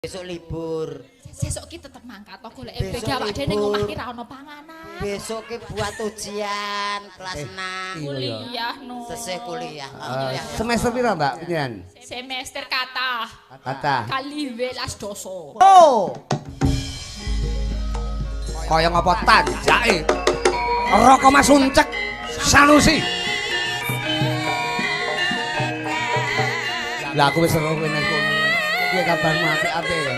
Besok libur. Sesuk ki tetep mangkat to golek MBG awak dhewe ning omah ki ra ono panganan. Besok ki buat ujian kelas 6. Kuliah no. Sesih kuliah. Semester pira, Mbak? Pinten? Semester kathah. Kathah. Kali 12 doso. Oh. Kaya ngapa tanjake? Raka Mas Uncek Sanusi. Lah aku wis seru kowe nang kono. Piye kabarmu apik-apik ya?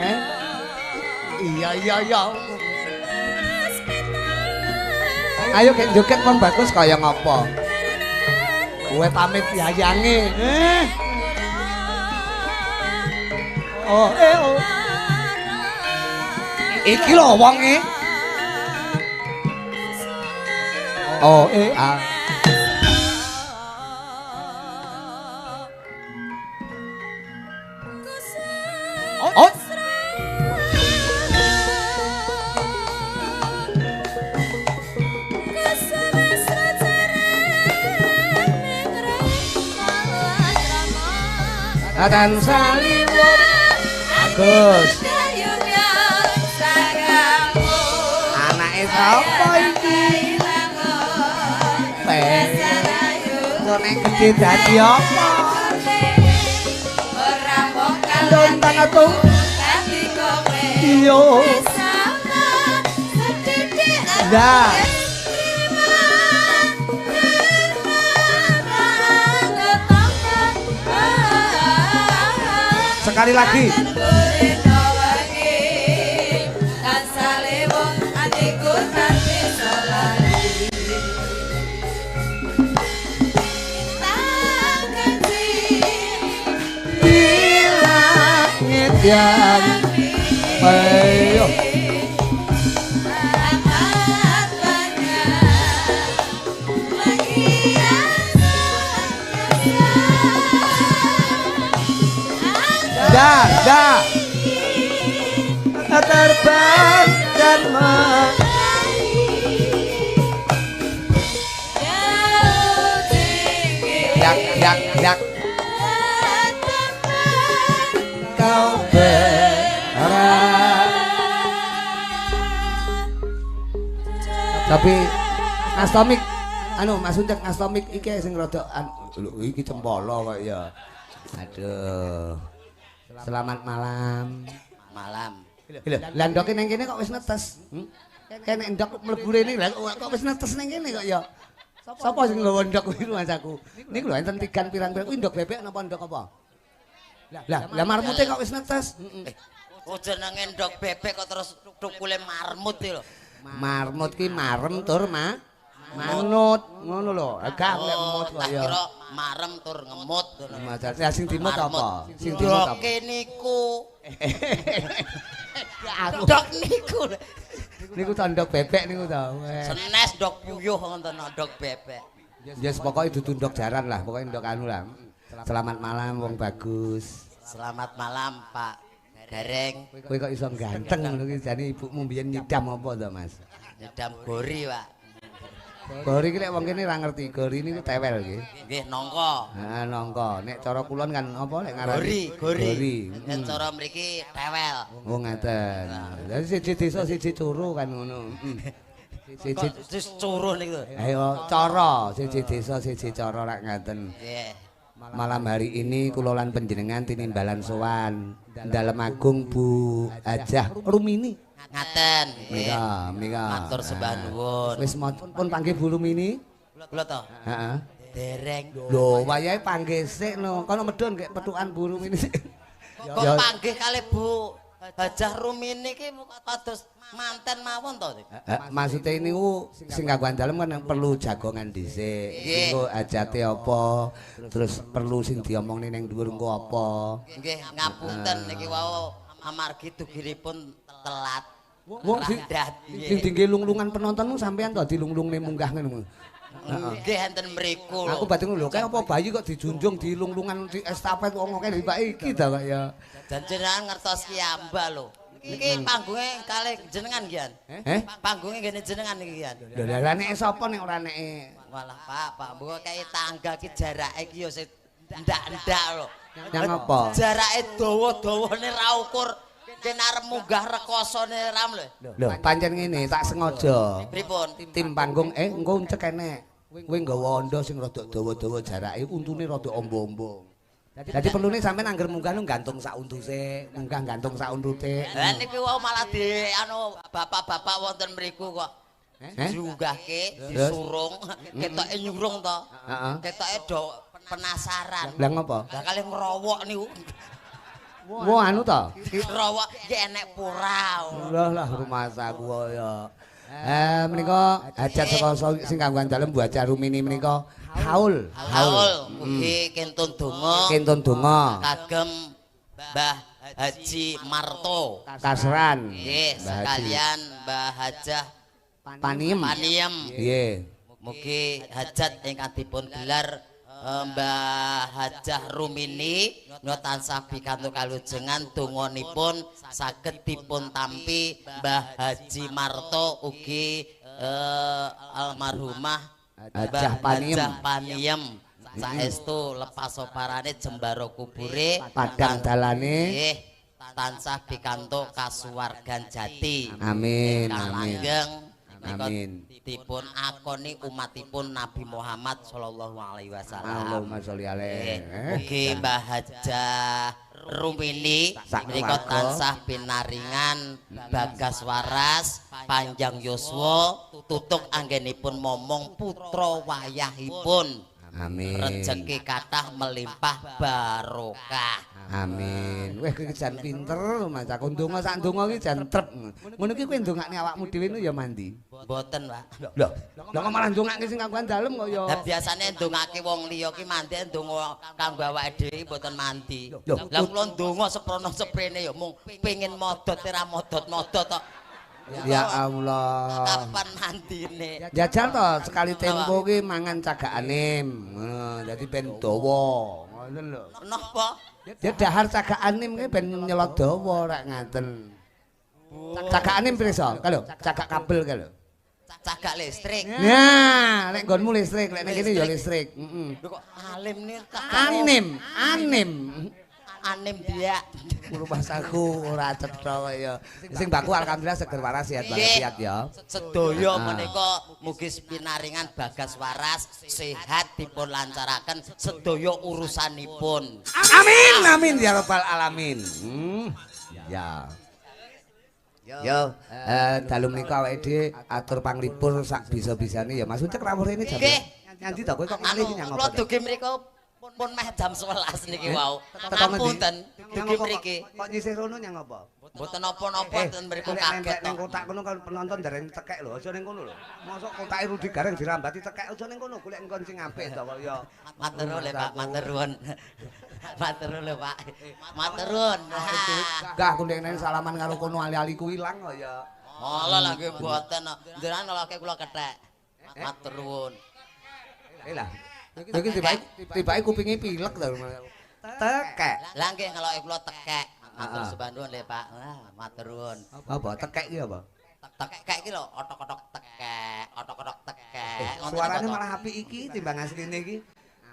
Eh? Iya iya iya. Ayo gek joget wong bagus kaya ngapa? Kowe pamit yayange. Eh. Oh, eh oh. Iki lho wonge. Oh, eh ah. Oh. Atan saliwat Agus. Anake sapa iki? Nek gedhe dadi apa? Ora tung iya. Lah. Sekali lagi. Yang ayo dah dah terbang dan yak yak yak kau berharap. Tapi Astomik anu Mas Uncek Astomik iki sing rada lho iki cempolo kok ya. Aduh. Selamat malam. Malam. Lho, lah ndoke ning kene kok wis netes. Kene ndok mlebu rene lha kok wis netes ning kene kok ya. Sapa sing nggawa ndok kuwi Mas aku? Niku lho enten tigan pirang-pirang kuwi ndok bebek napa ndok apa? Lah, lah marmute kok wis netes. Oh jenenge ndok bebek kok terus tukule marmut iki lho. Marmut ki marem tur manut ngono lho. Gak nek mut kok ya. Tak kira marem tur ngemut ngono. Lah sing dimut apa? Sing dimut apa? Ndoke niku. Ndok niku. Niku to ndok bebek niku to. Senes ndok puyuh ngoten ndok bebek. Ya pokoke dudu ndok jaran lah, pokoke ndok anu lah. Selamat malam wong bagus. Selamat malam Pak Gareng. Kowe kok iso ganteng ngono ki jane ibumu mbiyen nyidam apa to Mas? Nyidam gori, Pak. Gori ki nek wong kene ora ngerti, gori niku tewel nggih. Nggih, nangka. Heeh, nangka. Nek cara kulon kan apa nek ngarani gori, gori. Nek cara mriki tewel. Oh ngaten. Lah siji desa siji curu kan ngono. Siji curu niku. Ayo cara, siji desa siji cara lak ngaten. Nggih. Malam hari ini kula lan panjenengan tinimbalan sowan Dalem Agung Bu Hajah Rumini. Ngaten. Menika, menika. Matur sembah nuwun. Wis pun panggih Bu Rumini? Kula to. Heeh. Dereng. Lho, wayahe panggih sik no. Kono medhun gek pethukan Bu Rumini sik. Kok panggih kalih Bu Hajah Rumini ki kados manten mawon to? Maksude niku sing kanggo dalem kan perlu jagongan dhisik. Engko hajate apa, terus perlu sing diomongne ning dhuwur engko apa. Nggih, ngapunten niki wau amargi duginipun telat. Wong sing dingge lung-lungan penonton sampean to dilung-lungne munggah ngono. Nggih enten mriku. Aku batin lho, kae apa bayi kok dijunjung dilung-lungan di estafet wong akeh mbak iki ta kok ya. Jan jenengan ngertos kiyamba lho. Iki panggunge kalih jenengan nggih. Eh? Panggunge ngene jenengan iki nggih. Lho lha nek sapa nek ora neke. Walah Pak, Pak mbok kae tangga ki jarake ki ya Ndak-ndak lho. Nyang apa? Jarake dawa-dawane ra ukur. Yen arep munggah rekosone ram lho. Lho, pancen ngene tak sengaja. Pripun? Tim panggung engko uncek enek. Kowe nggawa ondo sing rada dawa-dawa jarake, untune rada amba-amba. Dadi perlune sampean angger munggah nu gantung sak untu sik, munggah gantung sak untute. Lah niki wau malah di anu bapak-bapak wonten mriku kok. Diunggahke, disurung, ketoke nyurung to. Heeh. Ketoke do penasaran. Lah ngopo? Lah kalih ngrowok niku. Wah anu to. Ngrowok iki enek pora. Lah lah rumasaku ya. Menika hajat saka sing kanggo dalem Bu Hajah Rumini menika haul. Haul mugi kentun donga. Kentun donga. Kagem Mbah Haji Marto. Kasran. Nggih, sekalian Mbah Hajah Paniem. Paniem. Nggih. Mugi hajat ingkang dipun gelar Mbah Hajah Rumini menika tansah pikantuk kalujengan donganipun saged dipun tampi Mbah Haji Marto ugi almarhumah Hajah Paniem. Hajah Paniem. Saestu lepas soparane jembara kubure Padang dalane. Nggih, tansah pikantuk kasuwargan jati. Amin amin. Langgeng. Amin. Dipun akoni umatipun Nabi Muhammad sallallahu alaihi wasallam. Allahumma sholli alaihi. Mugi Mbah Hajah Rumini menika tansah pinaringan bagas waras, panjang yuswa, tutuk anggenipun momong putra wayahipun. Amin. Rejeki kathah melimpah barokah. Amin. Weh kowe jan pinter macaku ndonga sak ndonga iki jan trep. Ngono iki kowe ndongakne awakmu dhewe nu ya mandi. Mboten, Pak. Lho, lha kok malah ndongake sing kanggo dalem kok ya. Lah biasane ndongake wong liya ki mandi ndonga kanggo awake dhewe mboten mandi. Lah kula ndonga seprono seprene ya mung pengin modot ora modot-modot tok. Ya Allah. Kapan mandine? Jajal to sekali tempo ki mangan cagakane. Ngono, dadi ben dawa. Ngoten lho. Napa? Ya dahar cagakane ki ben nyelot dawa rek ngaten. Cagakane pirsa? Kae lho, cagak kabel kae lho. Cagak listrik. Nah, lek nggonmu listrik, lek ning kene ya listrik. Heeh. Lho kok alim nih Anim, anim. Anim dia. Rumasaku ora cetha kaya. Sing baku alhamdulillah seger waras sehat walafiat ya. Sedaya menika mugi pinaringan bagas waras, sehat dipun lancaraken sedaya urusanipun. Amin amin ya rabbal alamin. Ya. Yo, dalu menika awake dhewe atur panglipur sak bisa-bisane ya Mas. Ucek rawuh rene jam. Nyandi to kowe kok ngalih iki nyang apa? Kula dugi mriku pun meh jam 11 niki wau. Ngapunten, dugi mriki. Kok nyisih rono nyang apa? Mboten napa-napa ten mriku kaget. Ning kotak kono kan penonton dereng tekek lho, aja ning kono lho. Mosok kotake Rudi Gareng dirambati tekek aja ning kono, golek nggon sing apik to kok ya. Matur nuwun Pak, matur nuwun. Matur nuwun Pak. Matur nuwun. Enggak aku ndekne salaman karo kono ali-aliku ilang kok ya. Malah lah nggih mboten. Njenengan ngeloke kula kethek. Matur nuwun. Lah. Iki tibake kupinge pilek to. Tekek. Lah nggih ngeloke kula tekek. Matur sembah nuwun lho Pak. Wah, matur nuwun. Apa tekek iki apa? Tekek iki lho, otok-otok tekek, otok-otok tekek. Suarane malah apik iki timbang asline iki.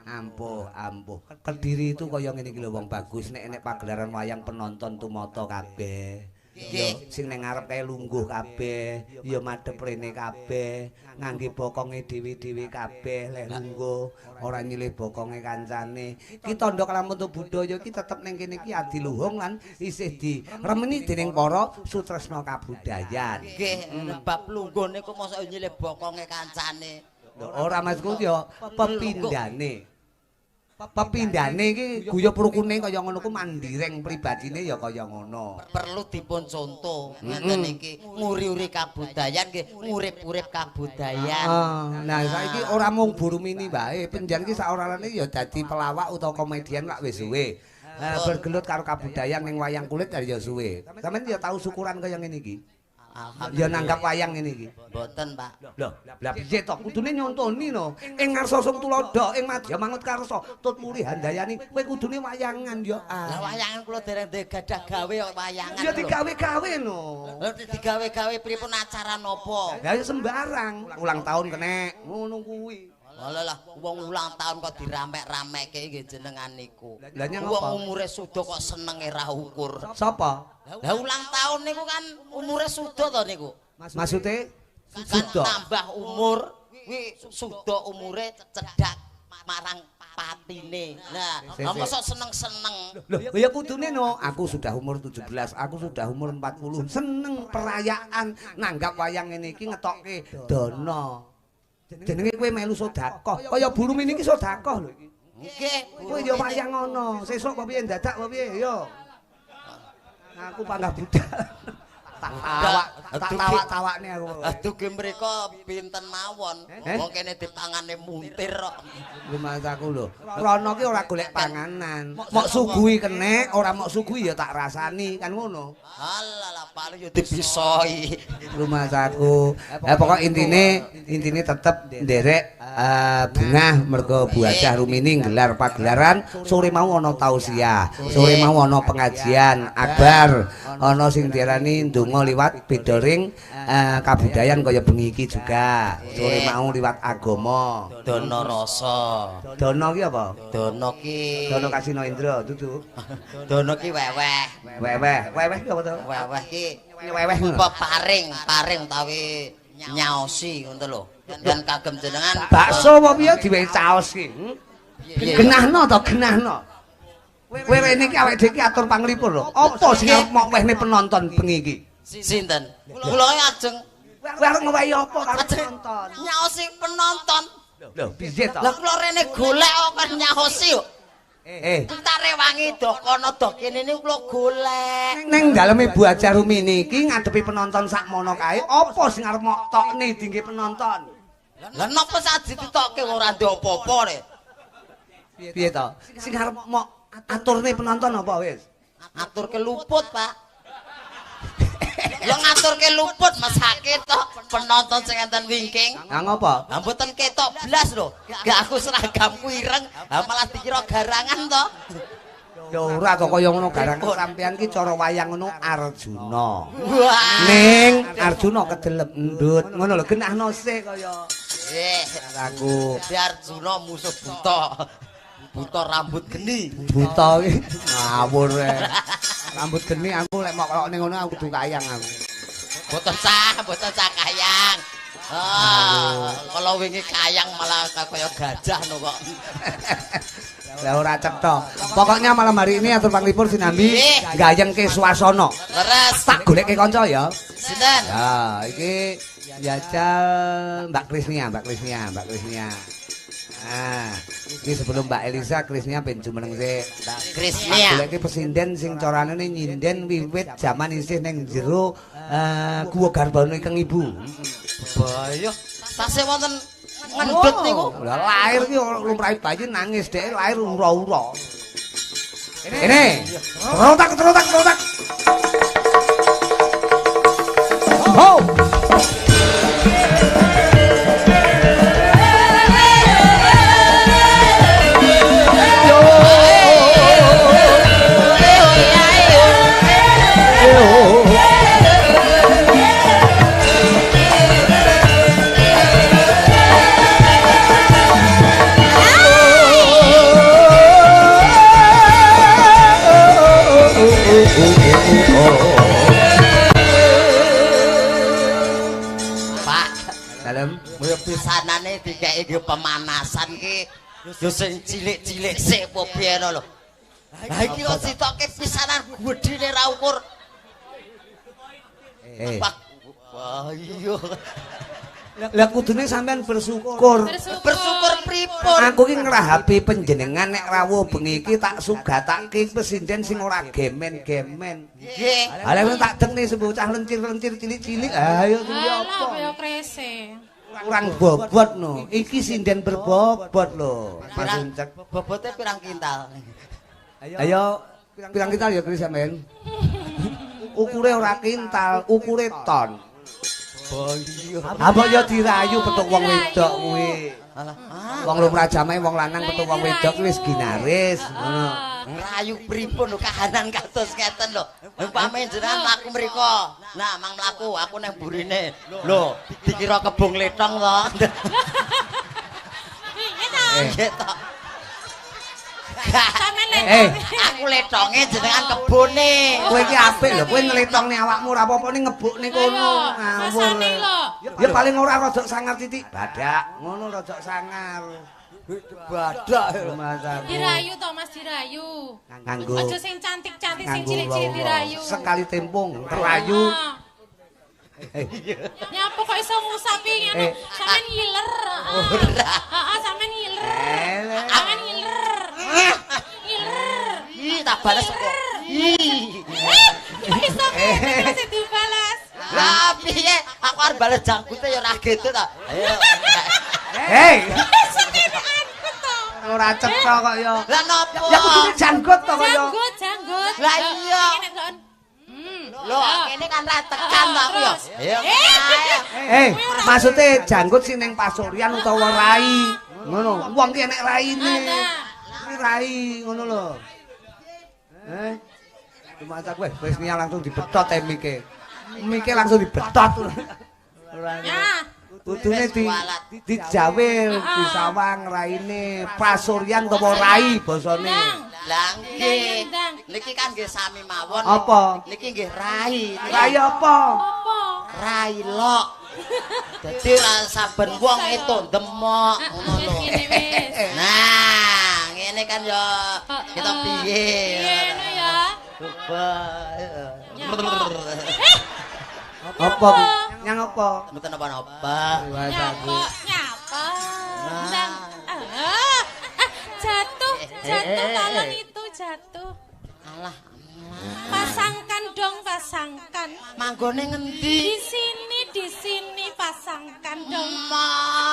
Ampuh, ampuh. Kediri itu kaya ngene iki lho wong bagus nek enek pagelaran wayang penonton tumata kabeh. Nggih, sing ning ngarep kae lungguh kabeh, ya madhep rene kabeh, ngangge bokonge dhewe-dhewe kabeh leh lungguh, ora nyilih bokonge kancane. Ki tandha kalamun budaya iki tetep ning kene iki adiluhung lan isih diremeni dening para sutresna kabudayan. Nggih, bab lungguh niku mosok nyilih bokonge kancane. Lho ora Masku ya pepindhane. Pepindhane iki guyub rukune kaya ngono ku mandireng pribadine ya kaya ngono. Perlu dipun contoh ngenten iki nguri-uri kabudayan nggih, ngurip-urip kabudayan. Nah saiki ora mung Burumini wae, penjen iki saorane ya dadi pelawak utawa komedian lak wis suwe. Bergelut karo kabudayan ning wayang kulit ya suwe. Sampeyan ya tau syukuran kaya ngene iki. Ya nanggap wayang ngene iki. Mboten, Pak. Lho, lah piye to? Kudune nyontoni no. Ing ngarsa sung tuladha, ing madya mangut karsa, tut muri handayani, kowe kudune wayangan ya. Lah wayangan kula dereng gadah gawe kok wayangan. Ya digawe-gawe no. Lho digawe-gawe pripun acara napa? Lah ya sembarang. Ulang tahun kenek, ngono kuwi. Alah wong ulang tahun kok diramek-ramekke nggih jenengan niku. Lah nyang Wong apa? umure suda kok senenge ra ukur. Sapa? Lah ulang tahun niku kan umure suda to niku. Maksude Kan suda. tambah umur kuwi suda umure cedhak marang patine. Nah, mosok seneng-seneng. Loh, ya kudune no, aku sudah umur 17, aku sudah umur 40. Seneng perayaan nanggap wayang ngene iki ngetokke dana. Jenenge kowe melu sedekah. Kaya Bu Rumini iki sedekah lho iki. Nggih, Kowe ya wayang ngono. Sesuk apa piye dadak apa piye? Yo. Aku panggah budal. Tak tawak, tak tawak-tawakne aku. Dugi mriko pinten mawon. Eh? Wong kene dipangane muntir kok. Lumasaku lho. Rono ki ora golek panganan. Mok suguhi kenek, ora mok suguhi ya tak rasani, kan ngono. Alah paling yo dibisoi. Lumasaku. Pokok intine tetep nderek bungah mergo Bu Hajah Rumini nggelar pagelaran sore mau ana tausiah, sore mau ana pengajian akbar, ana sing diarani ndonga liwat beda ring kabudayan kaya bengi iki juga. Sore mau liwat agama. Dono rasa. Dono ki apa? Dono ki Dono Kasino Indra dudu. Dono ki weweh. Weweh, weweh ki apa to? Weweh ki Weweh ngono. peparing, paring utawi nyaosi ngono lho. Dan kagem jenengan Bakso apa piye diwehi caos ki? Piye? Genahno to, genahno. Kowe rene iki awake dhewe iki atur panglipur lho. Apa sing arep mok wehne penonton bengi iki? Sinten? Kula ajeng Kowe arep ngewehi apa karo ajeng penonton? nyaosi penonton. Lho, piye to? Lah kula rene golek kok kan nyaosi kok. Tak rewangi doh kono doh kene niku kula golek. Ning daleme Bu Hajah Rumini iki ngadepi penonton sakmono kae, apa sing arep mok tokne dingge penonton? Lah napa sak dititokke ora ndek apa-apa le. Piye to? Sing arep mok aturne penonton apa wis? Ngaturke luput, Pak. Lho ngaturke luput mesake to penonton sing enten wingking. Lah ngopo? Lah mboten ketok blas lho. Gak aku seragamku ireng, lah malah dikira garangan to. Ya ora to kaya ngono garangan sampean ki cara wayang ngono Arjuna. Wah. Ning Arjuna kedelep endut ngono lho genahno sik kaya Eh, aku di Arjuna musuh buta. Buta rambut geni. buta ki ngawur e. Rambut geni aku lek mok ning ngono aku kudu kayang aku. Mboten sah kayang. Ah, kalau wingi kayang malah kaya gajah no kok. Lah ora cetha. Pokoknya malam hari ini atur panglipur sinambi gayengke swasana. Leres. Tak golekke kanca ya. Sinten? Ya, iki jajal Mbak Krisnia, Mbak Krisnia, Mbak Krisnia. Nah, iki sebelum Mbak Elisa Krisnia ben jumeneng sik. Mbak Krisnia. Goleke pesinden sing carane nyinden wiwit jaman isih ning jero Guwa Garbane Keng Ibu. Bayo. Tasih wonten ngendut niku. Lah lahir ki lumrahe bayi nangis dhek lahir ura-ura. Ini. Rotak rotak rotak. Ho. Pak, Dalem ya pisanane dikeki nggo pemanasan ki ya sing cilik-cilik sik apa piye lho. Lah iki kok sitoke pisanan gedhine ra ukur. Pak, wah iya. Lah kudune sampean bersyukur. Bersyukur pripun? Aku ki ngrahapi panjenengan nek rawuh bengi iki tak sugatake pesinden sing ora gemen-gemen. Nggih. Ha lek tak dekne sebocah lencir-lencir cilik-cilik, ayo kuwi apa? Alah kaya krese. Kurang bobot no. Iki sinden berbobot lho. Mas Uncek. Bobote pirang kintal? Ayo pirang kintal ya Kris sampean? Ukure ora kintal, ukure ton. Apa ya dirayu petuk wong wedok kuwi. Wong lumrah jamae wong lanang petuk wong wedok kuwi wis ginaris ngono. Ngrayu pripun lho kahanan kados ngeten lho. Umpame jenengan mlaku mriko. Nah, mang mlaku aku nang burine. Lho, dikira kebung letong to. Ketok. Sampeyan letong. Aku letonge jenengan kebone. Kowe iki apik lho, kowe ngletongne awakmu ora apa-apa ning ngebukne kono. Ngawur. Ya paling ora rodok sangar titik. Badak, ngono rodok sangar. Badak dirayu to Mas, dirayu. Nganggo. Aja sing cantik-cantik sing cilik-cilik dirayu. Sekali tempung terayu. Nyapa kok iso ngusapi ngono? Sampeyan ngiler. Ora. Heeh, sampeyan ngiler. Sampeyan ngiler. Ngiler. Ih, tak balas kok. Ih. Kok iso ngene terus dibalas. Lah piye? Aku arep bales jangkute ya ora gitu ta. Ayo. Hei. Iso kene aku to. Ora cetha kok ya. Lah nopo? Ya kudune janggut to kok ya. Janggut, janggut. Lah iya. Lho, kene kan ra tekan to aku ya. Ayo. Maksude janggut sing ning pasuryan utawa rai. Ngono. Wong ki enek raine. Kuwi rai ngono lho. Cuma aku wis niat langsung dibetot mike. Mike langsung dibetot. Ora. Kudune dijawil, disawang raine, pasuryan utawa rai basane. Lah nggih. Niki kan nggih sami mawon. Apa? Niki nggih rai. Rai apa? Apa? Rai lok. Dadi ora saben wong itu demok ngono lho. Nah, ngene kan ya kita piye. Piye ngono ya? Coba. Apa? Nyang apa? Mboten napa-napa. Nyapa? Nyapa? Jatuh, jatuh tolong itu jatuh. Alah, pasangkan dong, pasangkan. Manggone ngendi? Di sini pasangkan dong.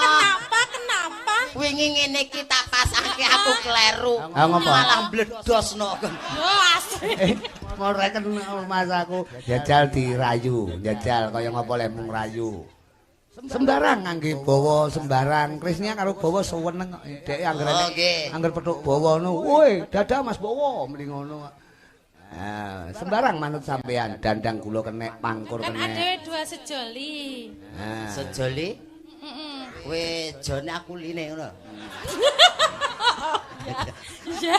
Kenapa? Kenapa? Wingi ngene iki tak pasangke aku kleru. Malah mbledosno. Oh, asli. Moreken mas aku. Jajal dirayu, jajal kaya ngapa le mung rayu. Sembarang ngangge bawa sembarang. Krisnya karo bawa seweneng kok. Dhek angger angger petuk bawa ngono. Woi, dadah Mas Bawa muni ngono. Nah, sembarang manut sampean, dandang gula kenek, pangkur kenek. Kan ada dua sejoli. Nah. Sejoli? Heeh. Kowe jone aku line ngono. Iya.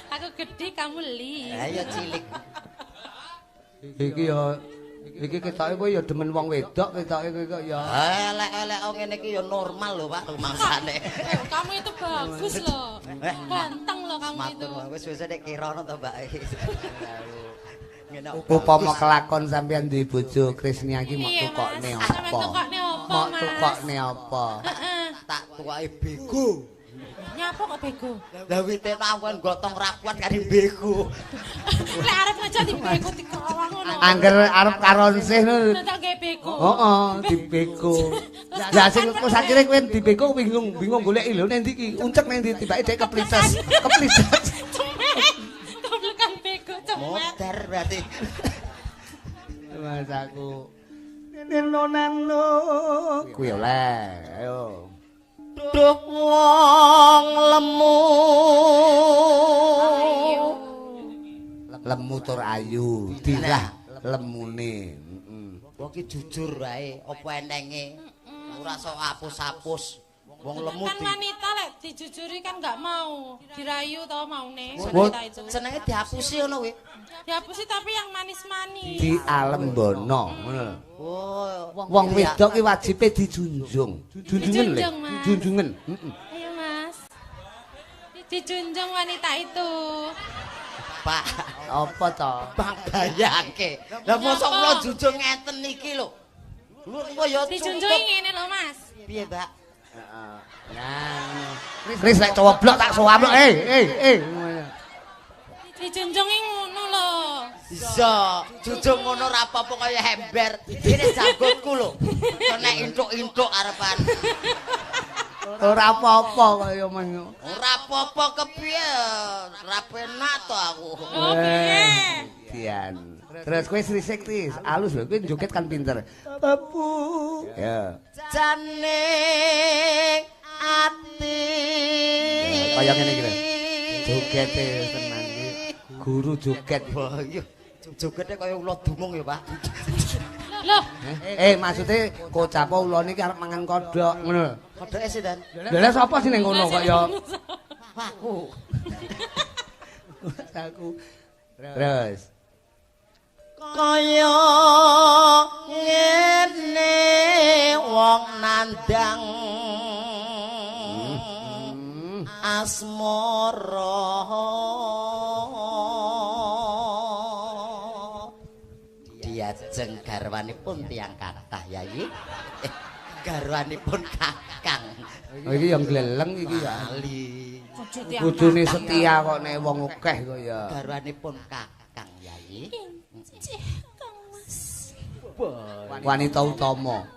Aku gede kamu li. Lah ya cilik. Iki ya iki ketoke kowe ya demen wong wedok ketoke kowe kok ya. Elek-elek ngene iki ya normal lho Pak rumangsane. Kamu itu bagus lho. Ganteng lho kamu itu. Wis wis nek kirono to Mbak. Upama kelakon sampean duwe bojo Krisnia iki mok tukokne apa? Mok tukokne apa? Tak tukoke bego. Nyapa kok bego? Lah wite aku gotong ra kuat karo bego. Lek arep ngejak di bego dikawang ngono. Angger arep karonsih ngono. Tak gawe bego. Heeh, di bego. Lah sing terus akhire kowe di bego bingung bingung goleki lho nang ndi iki? Uncek nang ndi tibake dhek keplices. Keplices. Keblekan bego cemet. Modar berarti. Mas aku. Neno nano. Kuwi oleh. Ayo. Duh wong lemu. Lemu tur ayu, dirah lemune. Wong ki jujur wae, apa enenge. Ora sok apus-apus. Wong lemu kan wanita lek dijujuri kan enggak mau, dirayu tau maune wanita itu. Senenge dihapusi ngono kuwi. Dihapusi tapi yang manis-manis. Dialembono ngono lho. Oh, wong wedok ki wajibe dijunjung. Junjungen lho. Junjungen. Heeh. Ayo Mas. Dijunjung wanita itu. Pak, apa to? Bang bayangke. Lah mosok kula junjung ngeten iki lho. Lho kok ya dijunjungi ngene lho Mas. Piye, Mbak? Heeh. Nah, Kris lek cowoblok tak sowablok. Dijunjungi ngono lho. Iya, junjung ngono ora apa-apa kaya ember. Ini janggutku lho. Nek intuk-intuk arepan. Ora apa-apa kaya men. Ora apa-apa kepiye? Ora penak to aku. Oh, piye? Dian. Terus kowe srisik Tis, alus lho, kowe joget kan pinter. Babu. Ya. Jane ati. Kaya ngene iki lho. Jogete tenan iki. Guru joget. Wah, iya. Jogete kaya ula dumung ya, Pak. Loh, maksudnya kocap ulane iki arep mangan kodhok ngono lho. Kodhoke sinten? Lha lha sapa sing ning kono kok ya? Aku. Aku. Terus. Kaya ngene wong nandang asmara. Diajeng garwanipun tiyang kathah Yayi. Garwanipun kakang. Oh iki yang gleleng iki ya. Bojone setia kok nek wong akeh kok ya. Garwanipun kakang Yayi. Injih, Kang Mas. Wanita utama.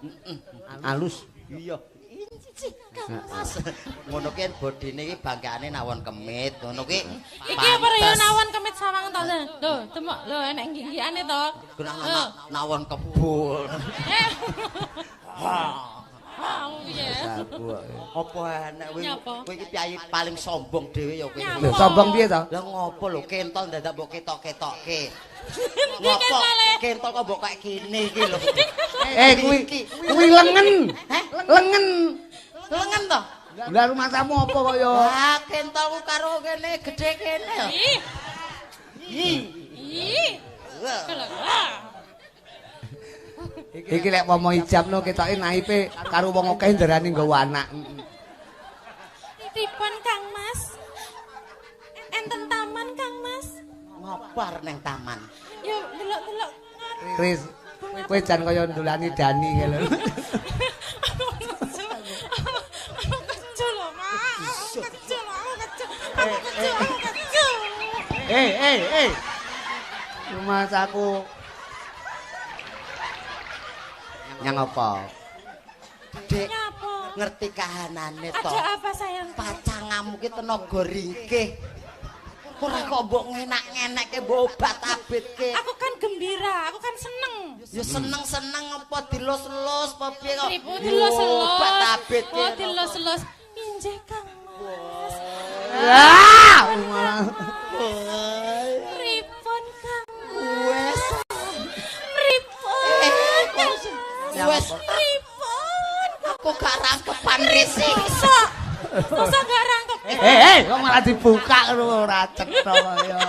Alus. Iya. Injih, Kang Mas. Ngono ki bodine iki bangkane nawon kemit, ngono ki. Iki apa ya nawon kemit sawang to? Lho, demok lho enek nggihane to. Nawon kebul. Apa enek kowe iki piyayi paling sombong dhewe ya kowe. Lho sombong piye to? Lah ngopo lho kentol dadak mbok ketok-ketokke. Ngopo kentol kok mbok kaya kene iki lho. Kuwi lengen. Lengen. Lengen to? Lah rumahmu apa kok ya? Lah kentolku karo kene gedhe kene. Ih. Ih. Iki lek pomo ijabno ketoke naipe karo wong akeh nderani nggawa anak. Pripun Kang Mas? Enten taman Kang Mas? Ngopo arep nang taman? Yo delok-delok. Kris, kowe jan kaya ndulani Dani kae lho. Aku kejo lho, Mak. Aku kejo lho, aku kejo. Aku kejo, aku kejo. Mas aku nyang apa? Dek, ngerti kahanane to. Ada apa sayang? Pacangamu ki tenaga ringkih. Ora kok mbok ngenak-ngenekke mbok obat-abitke. Aku kan gembira, aku kan seneng. Ya seneng-seneng apa dilus-lus apa piye kok? Dilus-lus. Obat-abitke. Oh, dilus-lus. Injih Kang Mas. Ah, malah. Pripun Kang Wes. Pripun? Wes. Pripun? Aku gak rangkepan risi. Masa? Masa gak rangkep? Kok malah dibuka ngono ora cetha kaya.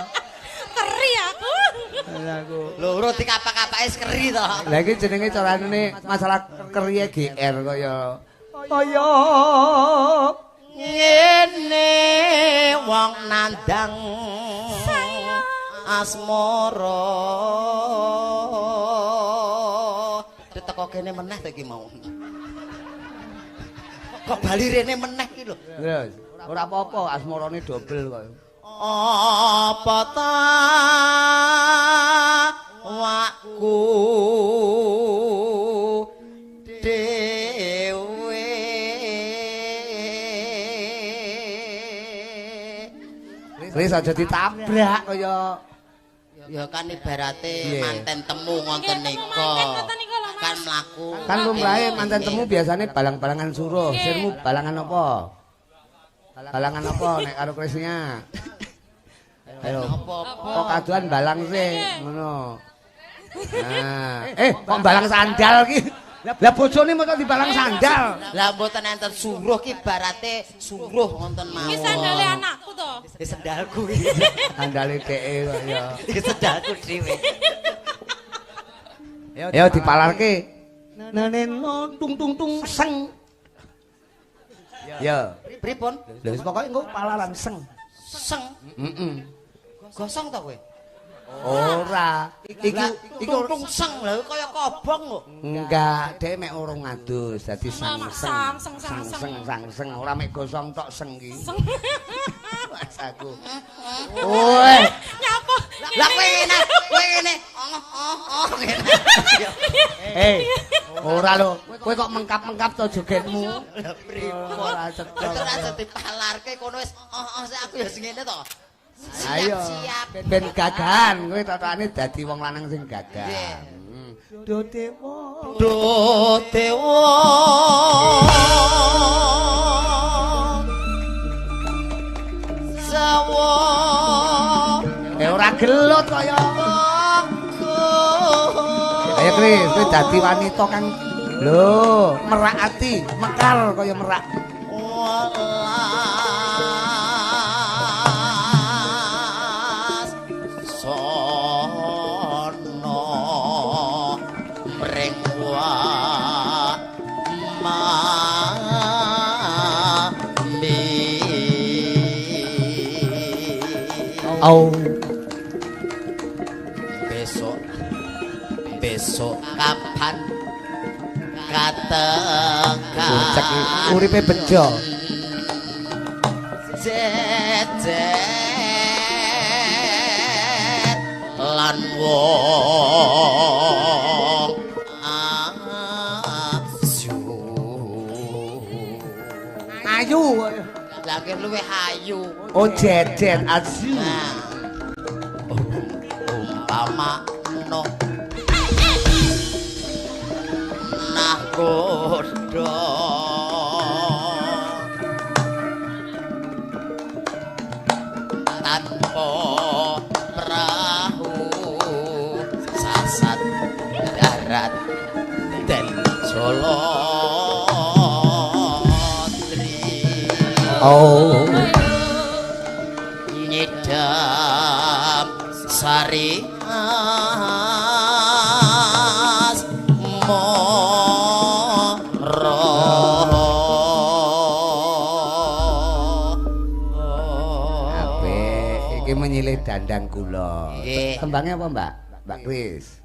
Keri aku. Aku. Lho, ora dikapak-kapake wis keri to. Lah iki jenenge carane masalah keriye GR kaya. Kaya ngene wong nandang asmara. Teko kene meneh to iki mau. Kok bali rene meneh iki lho. Terus ora apa-apa asmarane dobel kok. Apa ta wakku dhewe. Wis aja ditabrak kaya ya kan ibarate manten temu ngoten nika. Kan mlaku. Kan lumrahe manten temu biasane balang-balangan suruh. Sirmu balangan apa? Balangan apa nek karo Krisnya? Ayo. Kok kaduan balang sih ngono. Nah, kok balang sandal ki? Lah bojone mosok dibalang sandal. Lah mboten enten suruh ki ibarate suruh ngoten mawon. Iki sandale anakku to. Iki sandalku iki. Sandale dheke kok ya. Iki sandalku dhewe. Ya dipalarke. Neneno tung tung tung seng. Ya. Pripun? Lha wis pokoke engko palaran seng. Seng. Heeh. Gosong to kowe? Ora. Iki iki tung seng lha kaya kobong kok. Enggak, dhek mek urung ngadus dadi sang seng sang seng sang seng ora mek gosong tok seng iki. Mas aku. Woi, nyapa? Lah kowe ngene, kowe ngene. Oh, ngene. Ora lho, kowe kok mengkap-mengkap to jogetmu. Lah pripun? Ora cetha. Ora dipalarke kono wis oh aku ya sing ngene to. Ayo, ben gagahan kowe totokane dadi wong lanang sing gagah. Do dewa. Do dewa. Sawo. Ora gelut kaya. Ayo Kris, kowe dadi wanita kang lho, merak ati, mekar kaya merak. Welas sono mring wa mami. Au. Besok besok kapan katekan Cek uripe bejo. Jejer lan wong ayu. Ayu. Lah nggih luwih ayu. Oh jejer ayu. Nah. Umpama no nahkoda tanpa perahu sasat darat den Jolodri. Oh. Nyidam sari as moro. Apik, iki menyilih dandang kula. Nggih. Tembangnya apa, Mbak? Mbak Kris.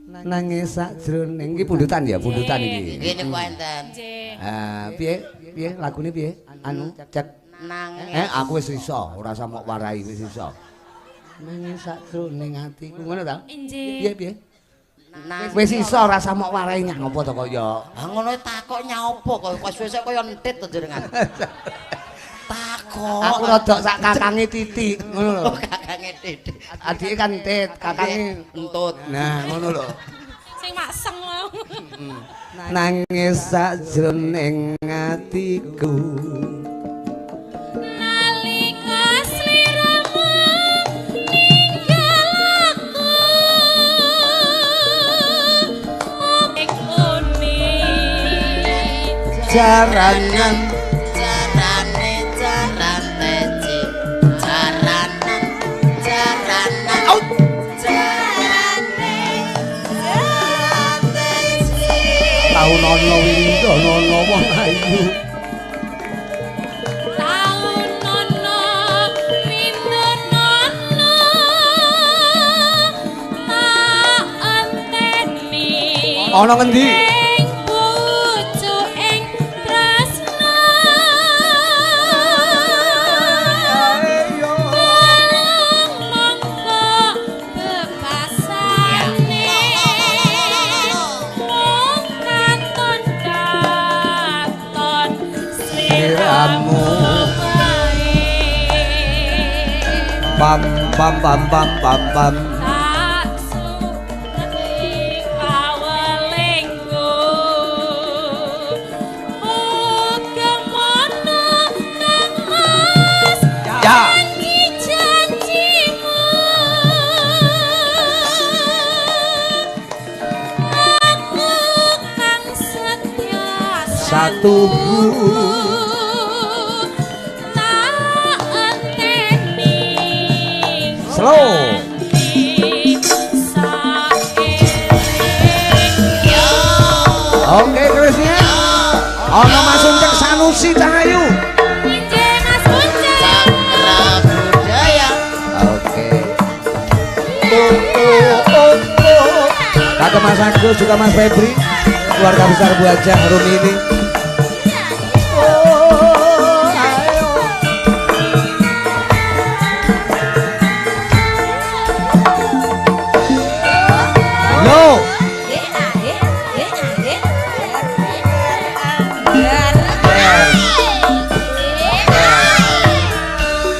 Nangis sakjroning iki pundutan ya, pundutan iki. Nggih niku enten. Nggih. Ah, piye? Piye lagune piye? Anu, cek. Nangis. Aku wis iso, ora usah mok warai wis iso. Nangis sakjroning atiku ngono ta? Nggih. Piye piye? Nangis. Wis iso ora usah mok warai nyang apa to kaya. Ah ngono takok nyaopo kok kok suwe-suwe kaya entit to jenengan. Takok. Aku rada sak kakange titik ngono lho. Oh, kakange titik. Adike kan entit, kakange entut. Nah, ngono lho. Sing makseng mau. Nangis sakjroning atiku. Nalika sliramu ninggal aku. Ing uni Jaranan Jarane jaran teci. Jaranan jaranan. Jarane jaran teci. Taun ana windono ana wong ayu. Taun ana windono tak enteni. Ana ngendi? Ing pucuk ing tresna. Balung mangka bekasane. Mung katon katon sliramu wae. Pam pam pam pam pam pam. Tak sukani kawelingku. Bagaimana Kang Mas Ya. janji janjimu? Aku kang setia Satu. Tak enteni. Slow. Oke, Krisnya. Ana Mas Uncek Sanusi Cahayu. Cakra budaya. Oke. Kata Mas Agus juga Mas Febri, keluarga besar Bu Hajah Rumini. Oh, ayo. Lo,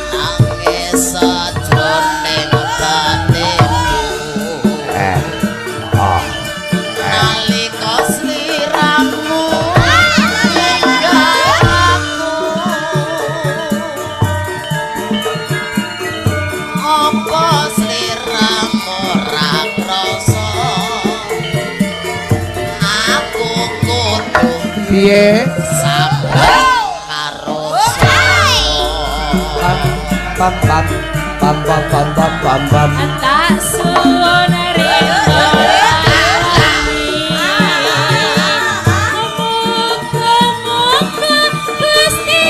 Nangis sajroning batinku. eh, oh, Nalika sliramu Piye? Sabar karo pam pam pam pam pam pam pam pam. Tak suwun rino. Muga-muga Gusti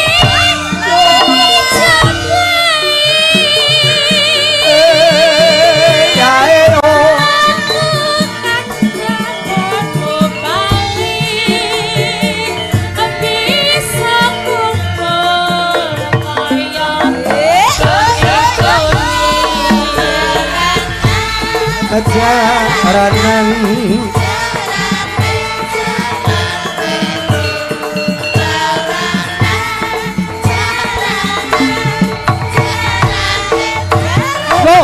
Ya ero. Jaranan Go.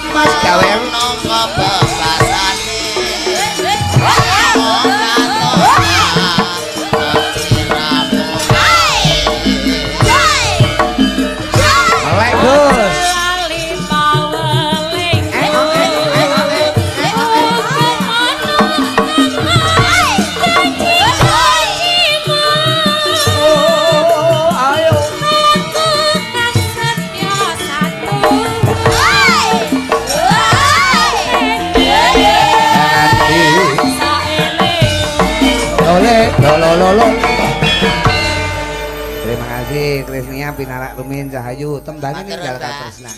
Mas gawe melek Gus. Oh, ayo. Lole, lo lo lo. Terima kasih Krisnia pinarak rumin Cahayu tembange ninggal katresnan.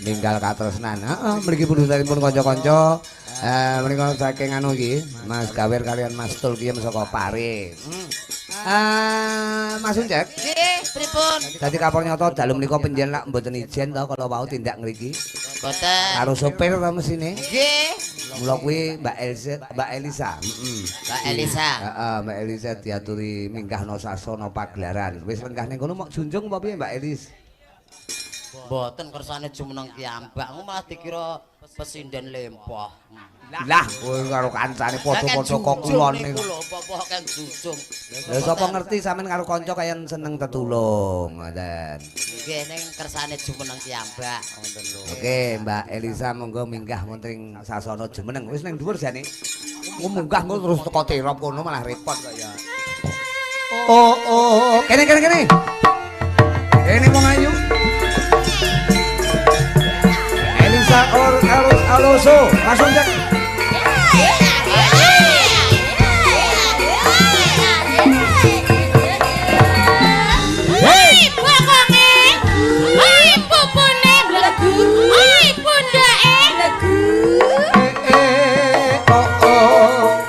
Ninggal katresnan. Heeh, mriki pundhutanipun kanca-kanca. Menika saking anu iki, Mas Gawer kalian Mas Tul ki saka Pare. Mas Uncek. Nggih, pripun? Dadi kapor nyata dalu menika penjen lak mboten ijen to kala wau tindak ngriki. Mboten. Karo sopir ta mesine. Nggih. Mula kuwi Mbak Elsa, Mbak Elisa. Heeh. Mbak Elisa. Heeh, Mbak Elisa diaturi minggahno sasana pagelaran. Wis lenggah ning kono mok junjung apa piye Mbak Elis? Mboten kersane jumeneng kiyambak, malah dikira pesinden lempoh. Lah, kowe karo kancane padha-padha kok kulon niku. Lho, apa-apa kan junjung. Lha sapa ngerti sampean karo kanca kaya seneng tetulung, ngoten. Nggih, ning kersane jumeneng kiyambak, ngoten lho. Oke, Mbak Elisa monggo minggah wonten ing sasana jumeneng. Wis ning dhuwur jane. Engko munggah engko terus teko terop kono malah repot kok ya. Oh, oh, kene kene kene. Kene wong ayu. Elisa or Carlos Alonso, langsung cek. Hei bokonge, hei pupune mlebu, hei pundake mlebu. Oh oh.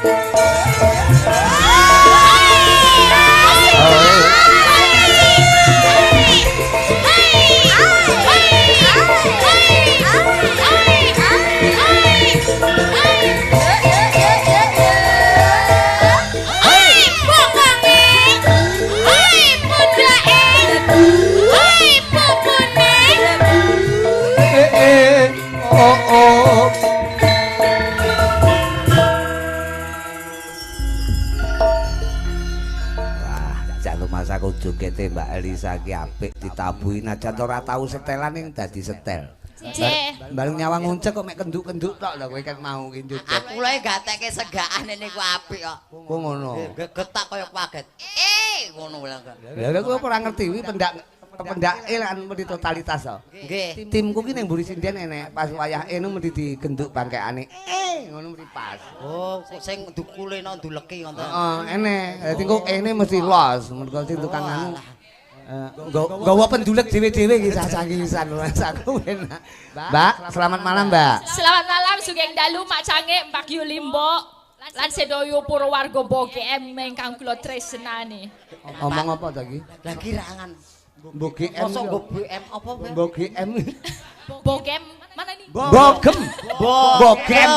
Oh oh. Wah, jajal masaku jogete Mbak Elisa ki apik ditabuhi najan ora tau setelan ning dadi setel. Bareng nyawang nguncek kok mek kenduk-kenduk tok lho kowe kan mau ki njoget. Aku lho gateke segakane niku apik kok. Kok ngono. Getak kaya kaget. Ngono lho. Lha kowe ora ngerti kuwi pendak pendake lan mesti totalitas to. Nggih. Timku ki ning mburi sinden enek pas wayah enu mesti digenduk bangkekane. Ngono mesti pas. Oh, sing dukule nang nduleki ngoten. Heeh, enek. Dadi engko ene mesti los, mergo sing tukang anu. Nggawa pendulek dhewe-dhewe iki sasang-sisan aku enak. Mbak, selamat malam, Mbak. Selamat malam sugeng dalu Mak Cange, Mbak Yulimbo. Lan sedaya para warga BGM ingkang kula tresnani. Omong apa ta iki? Lah kirangan. Mbok GM. Mosok nggo BM apa? Mbok GM. Bogem mana nih? Bogem. Bogem.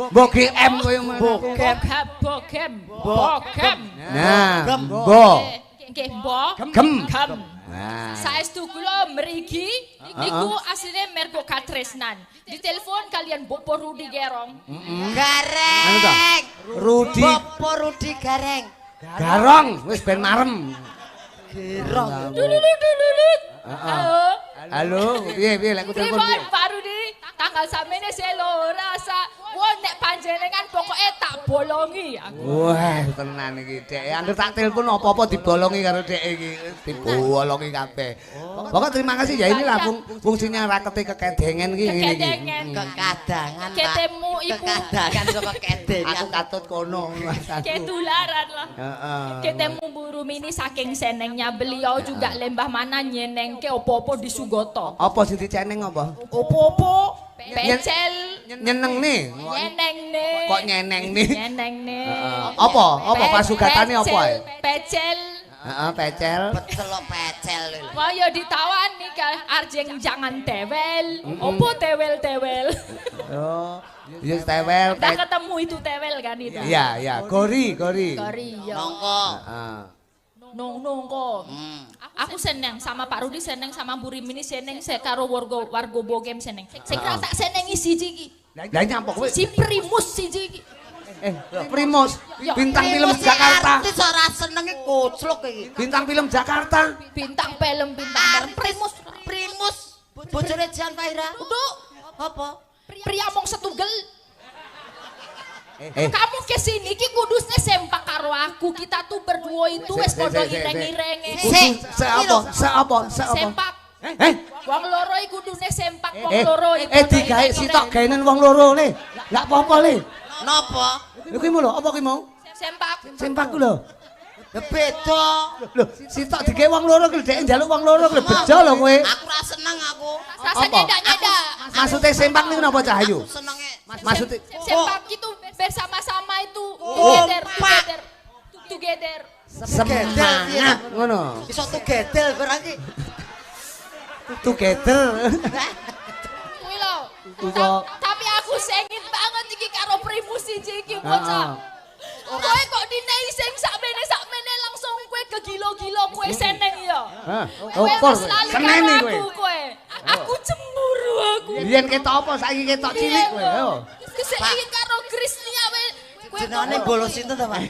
Bogem koyo mana? Bogem. Bogem. Bogem. Nah, bo. Nggih, bo. Gem. Gem. Nah. Saestu kula mriki niku asline mergo katresnan. Ditelepon kalian Bopo Rudi Gerong. Gareng. Rudi Bopo Rudi Gareng. Garong wis ben marem. Gerong. Dululut. Halo. Halo, piye piye lek ku telepon piye? Pak Rudi, tanggal samene selo rasa. Wah nek panjenengan pokoke tak bolongi aku. Wah, tenan iki Dek. Angger tak telepon apa-apa dibolongi karo Dek iki. Dibolongi kabeh. Pokok terima kasih ya, inilah fungsinya rakete kekedengen iki ngene iki. Kekedengen. Kekadangan, Pak. Ketemu ibu. Kekadangan saka kedengan. Aku katut kono. Ketularan lah. Heeh. Ketemu Bu Rumini saking senengnya beliau juga lembah mana nyenengke opo-opo di Sugoto. Apa sing diceneng apa? Opo-opo pecel nyeneng nih. Nyeneng nih. Kok nyeneng nih? Nyeneng nih. Apa? Apa pasugatane apa ae? Pecel. Heeh, pecel. Pecel pecel lho. Wah ya ditawani ka arjeng jangan tewel. Opo tewel-tewel? Oh, ya tewel. Udah ketemu itu tewel kan itu. Iya, iya, gori, gori. Gori ya. Nongko. Heeh. Nong-nongko. Aku seneng sama Pak Rudi, seneng sama Bu Rimini, seneng saya karo warga warga Bogem seneng. Sing tak senengi siji iki. Lah nyapa kowe? Si Primus siji iki. Primus, bintang film Jakarta. Artis ora senenge koclok iki. Bintang film Jakarta. Bintang film, bintang film Primus. Primus. Bojone Jan Fahira. Uduk. Apa? Pria mong setugel. Kamu kesini ki kudusnya sempak karo aku. Kita tuh berdua itu wis padha ireng-irenge. Se apa? Se apa? Se apa? Sempak. Wong loro iku kudune sempak wong loro iku. Digawe sitok gaenen wong loro le. Enggak apa-apa le. Napa? Lho kuwi lho, apa kuwi mau? Sempak. Sempak ku lho. Beda. Lho, sitok digawe wong loro kuwi dhek njaluk wong loro kuwi bejo lho kowe. Aku ora seneng aku. Rasane ndak nyeda. Maksude sempak niku napa Cahayu? Aku senenge. Maksude sempak itu bersama-sama itu together, together. Together. Semangat ngono. Iso together barang iki. Together. Kuwi lho. Tapi aku sengit banget iki karo Primus siji iki bocah. Kowe kok dinei sing sakmene langsung kowe kegilo-gilo kowe seneng ya. Heeh. Seneni kowe. Aku cemburu aku. Biyen ketok apa saiki ketok cilik kowe. Yo. Saiki karo Krisnia kowe. Jenengane bolos sinten to, Pak?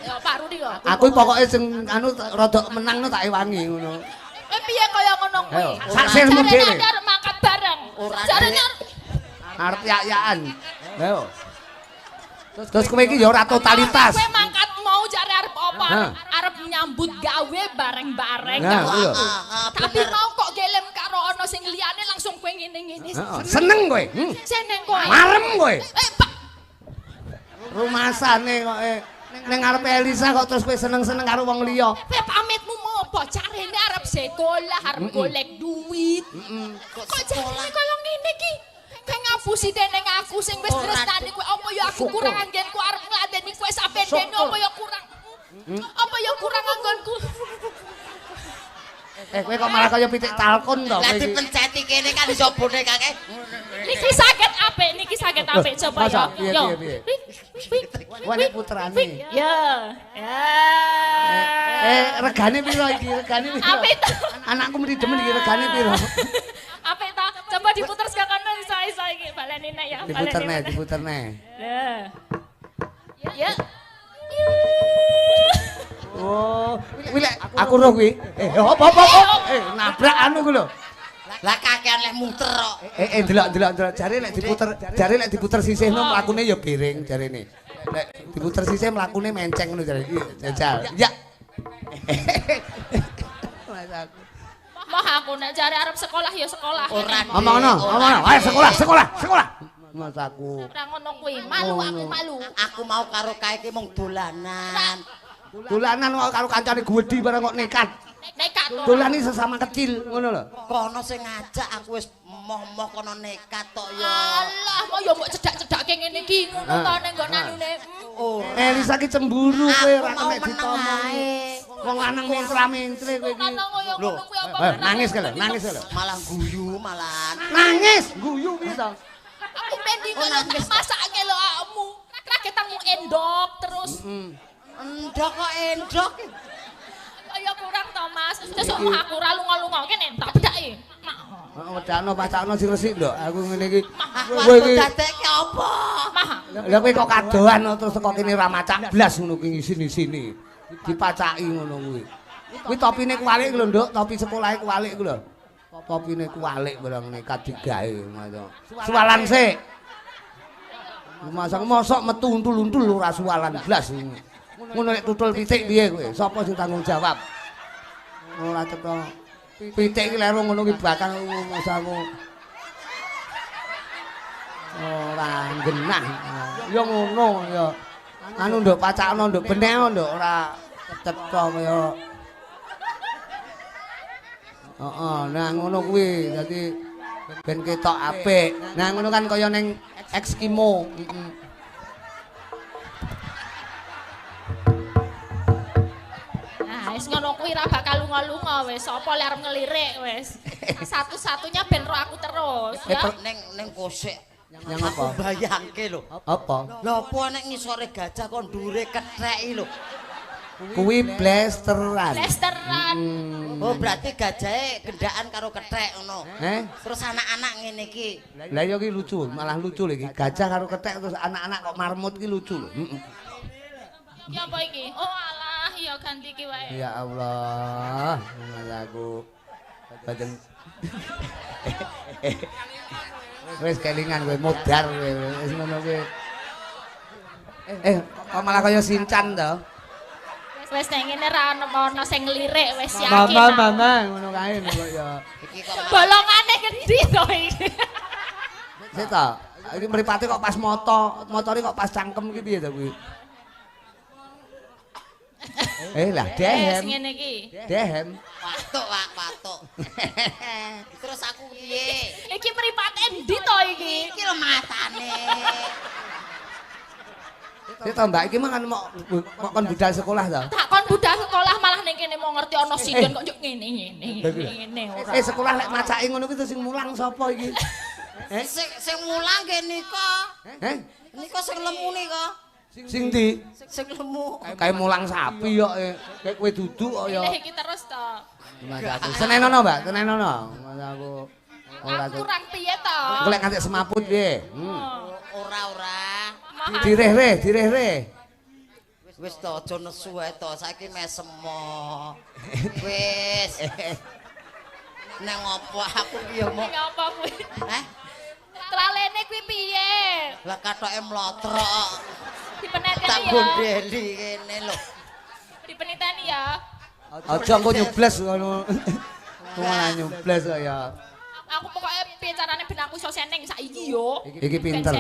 Ya Pak Rudi kok. Aku pokoke sing anu rada menangno tak ewangi ngono. Kowe piye kaya ngono kuwi? Sak sirmu dhewe. Arep mangkat bareng. Jarene arep yak-yakan. Ayo. Terus kowe iki ya ora totalitas. Kowe mangkat mau jare arep apa? Arep nyambut gawe bareng-bareng. Tapi mau kok gelem karo ana sing liyane langsung kowe ngene-ngene. Seneng kowe. Seneng kowe. Marem kowe. Pak. Rumasane kok ning ngarepe Elisa kok terus kowe seneng-seneng karo wong liya. Kowe pamitmu mau apa? Jarene arep sekolah, arep golek duit. Kok jarene kaya ngene iki? Kowe ngapusi deneng aku sing wis tresnani kowe apa ya aku kurang anggenku arep ngladeni kowe sampe dene apa ya kurang. Apa ya kurang anggonku. Kowe kok malah kaya pitik talkon to. Lah dipenceti kene kan iso bonekake. Niki saged apik, niki saged apik coba ya. Yo. Wah nek putrane. Ya. Ya. Regane piro iki? Regane piro? Apik to. Anakku mesti demen iki regane piro? Apik ta? Coba diputer saka kono iso-iso iki baleni nek ya. Diputer nek, diputer nek. Lah. Ya. Oh, kuwi lek aku roh kuwi. Apa? Nabrak anu kuwi lho. Lah kakean lek muter kok. Delok jare lek diputer, jare lek diputer sisihno mlakune ya biring jarene. Lek diputer sisih mlakune menceng ngono jare. Jajal. Ya. Mas aku. Moh aku nek jare arep sekolah ya sekolah. Ora. Omongno, omongno. Ayo sekolah, sekolah, sekolah. Mas aku. Ora ngono kuwi, malu aku malu. Aku mau karo kae iki mung dolanan. Dolanan kok karo kancane gedhi barang kok nekat. Nekat. Dolan iki sesama kecil ngono lho. Kono sing ngajak aku wis moh-moh kono nekat tok ya. Alah, mau ya mbok cedak-cedake ngene iki ngono to ning nggon anune. Ora. Elisa ki cemburu kowe ora Aku mau kena meneng ditomong. ae. Wong lanang mentra-mentre kowe iki. Lho, Nangis lho, nangis lho. Malah guyu malahan. Nangis, guyu piye to? Aku ben ngono tak masake lho awakmu. Kagetangmu endok terus. Endok kok endok. Kok ya kurang to, Mas. Sesuk aku ora lunga-lunga kene tak bedhaki. Heeh, wedakno pacakno sing resik, Nduk. Aku ngene iki. Kowe iki dadekke apa? Lah kowe kok kadohan terus teko kene ora macak blas ngono kuwi sini-sini. Dipacaki ngono kuwi. Kuwi topine kuwalik lho, Nduk, topi sekolahe kuwalik ku lho. Topine kuwalik barang nekat digawe ngono. Suwalan sik. Masa mosok metu untul-untul ora suwalan blas. Ngono nek tutul pitik piye kowe? Sapa sing tanggung jawab? Ora cetha. Pitik iki lero ngono ki bakal masaku. Ora genah. Ya ngono ya. Anu nduk pacakno nduk beneh nduk ora cetha kaya. Heeh, nah ngono kuwi dadi ben ketok apik. Nah ngono kan kaya ning Eskimo. Nah, wis ngono kuwi ra bakal lunga-lunga wis. Sapa le arep ngelirik wis. Satu-satunya ben ro aku terus ya. Ning kosek. Yang apa? Aku bayangke lho. Apa? Lha apa nek ngisore gajah kok ndure ketheki lho. Kuwi blasteran. Blasteran. Oh, berarti gajahe gendaan karo kethek ngono. Terus anak-anak ngene iki. Lah iya iki lucu, malah lucu lho iki. Gajah karo kethek terus anak-anak kok marmut iki lucu lho. Heeh. Iki apa iki? Oh alah, ya ganti iki wae. Ya Allah, aku badan wis kelingan kowe modar kowe wis ngono kowe. Kok malah kaya Sinchan to? Wis nek ngene ra ono sing nglirik wis yakin. Mama, mama ngono kae kok ya. Iki kok bolongane ngendi to iki? Sik ta, iki mripate kok pas moto, motore kok pas cangkem iki piye to kuwi? Lah dehem. Wis ngene iki. Dehem. Watuk, Pak, watuk. Terus aku piye? Iki mripate endi to iki? Iki lho matane. Sik to Mbak, iki mah kan mok kon budal sekolah to. Tak kon budal sekolah malah ning kene mau ngerti ana sinden kok njuk ngene ngene ngene ora. Sekolah lek macake ngono kuwi sing mulang sapa iki? Sing mulang nggih nika. Nika sing lemu nika. Sing ndi? Sing lemu. Kae mulang sapi kok. Kayak kowe duduk kok ya. Iki terus to. Aku senenono, Mbak, senenono. Aku ora kurang piye to? Engko lek nganti semaput piye? Ora-ora. Direh-reh, direh-reh. Wis to aja nesu wae to, saiki mesemo. Wis. Nang opo aku ki ya mok. Nang apa kuwi? Heh? Tralene kuwi piye? Lah kathoke mlotrok. Dipeneteni ya. Tak gondeli kene lho. Dipeneteni ya. Aja engko nyebles ngono. Malah nyebles kok ya. Aku pokoknya piye carane ben aku iso seneng saiki yo. Iki pinter.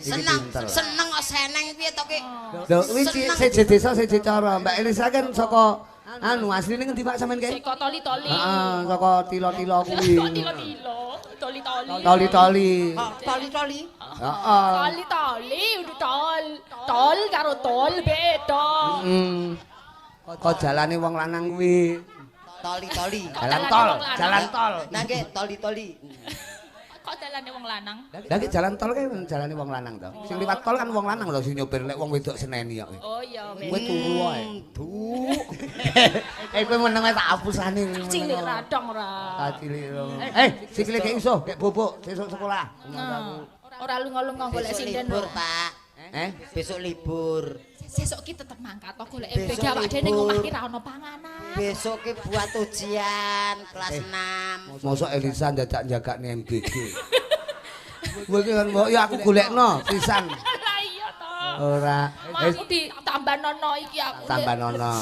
Seneng, seneng kok seneng piye to ki? Lho kuwi seje desa seje cara. Mbak Elisa kan saka anu asline ngendi Pak sampean kae? Saka Toli-toli. Heeh, saka Tilo-tilo kuwi. Tilo-tilo, toli-toli. Toli-toli. Toli-toli. Heeh. Toli-toli udah tol. Tol karo tol beda. Heeh. Kok jalane wong lanang kuwi. Toli-toli. Jalan tol, jalan tol. Nah nggih toli-toli. Kok dalane wong lanang? Lah iki jalan tol kae jalane wong lanang to. Sing liwat tol kan wong lanang lho sing nyopir lek wong wedok seneni kok. Oh iya wis. Kowe turu wae. Duk. Kowe meneng wae tak apusane. Cilik radong ora. Tak cilik. Sikile gek iso, gek bobok sesuk sekolah. Ora lunga-lunga golek sinden. Libur, Pak. Besok libur. Sesuk ki tetep mangkat to golek MBG awak dhewe ning omah ki ra ono panganan. Besok ki buat ujian kelas 6. Mosok Elisa ndadak njagakne MBG. Kowe iki kan mbok ya aku golekno pisan. Lah iya to. Ora. Aku ditambanono iki aku. Tambanono.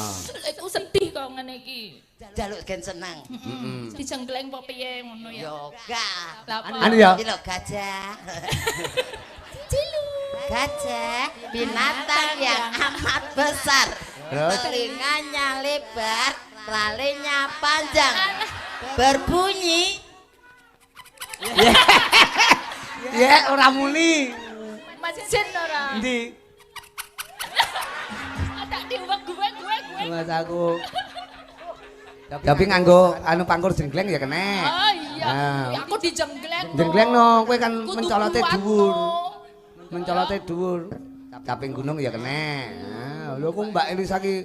Iku sedih kok ngene iki. Jaluk gen seneng. Heeh. Dijengkleng apa piye ngono ya. Yo gak. Anu ya. Iki lho gajah. Cilu. Gajah binatang yang amat besar. Telinganya lebar, lalinya panjang. Berbunyi. Ya ora muni. Mesin ora. Endi? Tak diuwek gue. Mas aku. Tapi nganggo anu pangkur jenggleng ya kena. Oh iya. Aku dijenggleng. Jenggleng no, kowe kan mencolote dhuwur. Mencolote dhuwur. Caping gunung ya kena. Nah, lho kok Mbak Elisa ki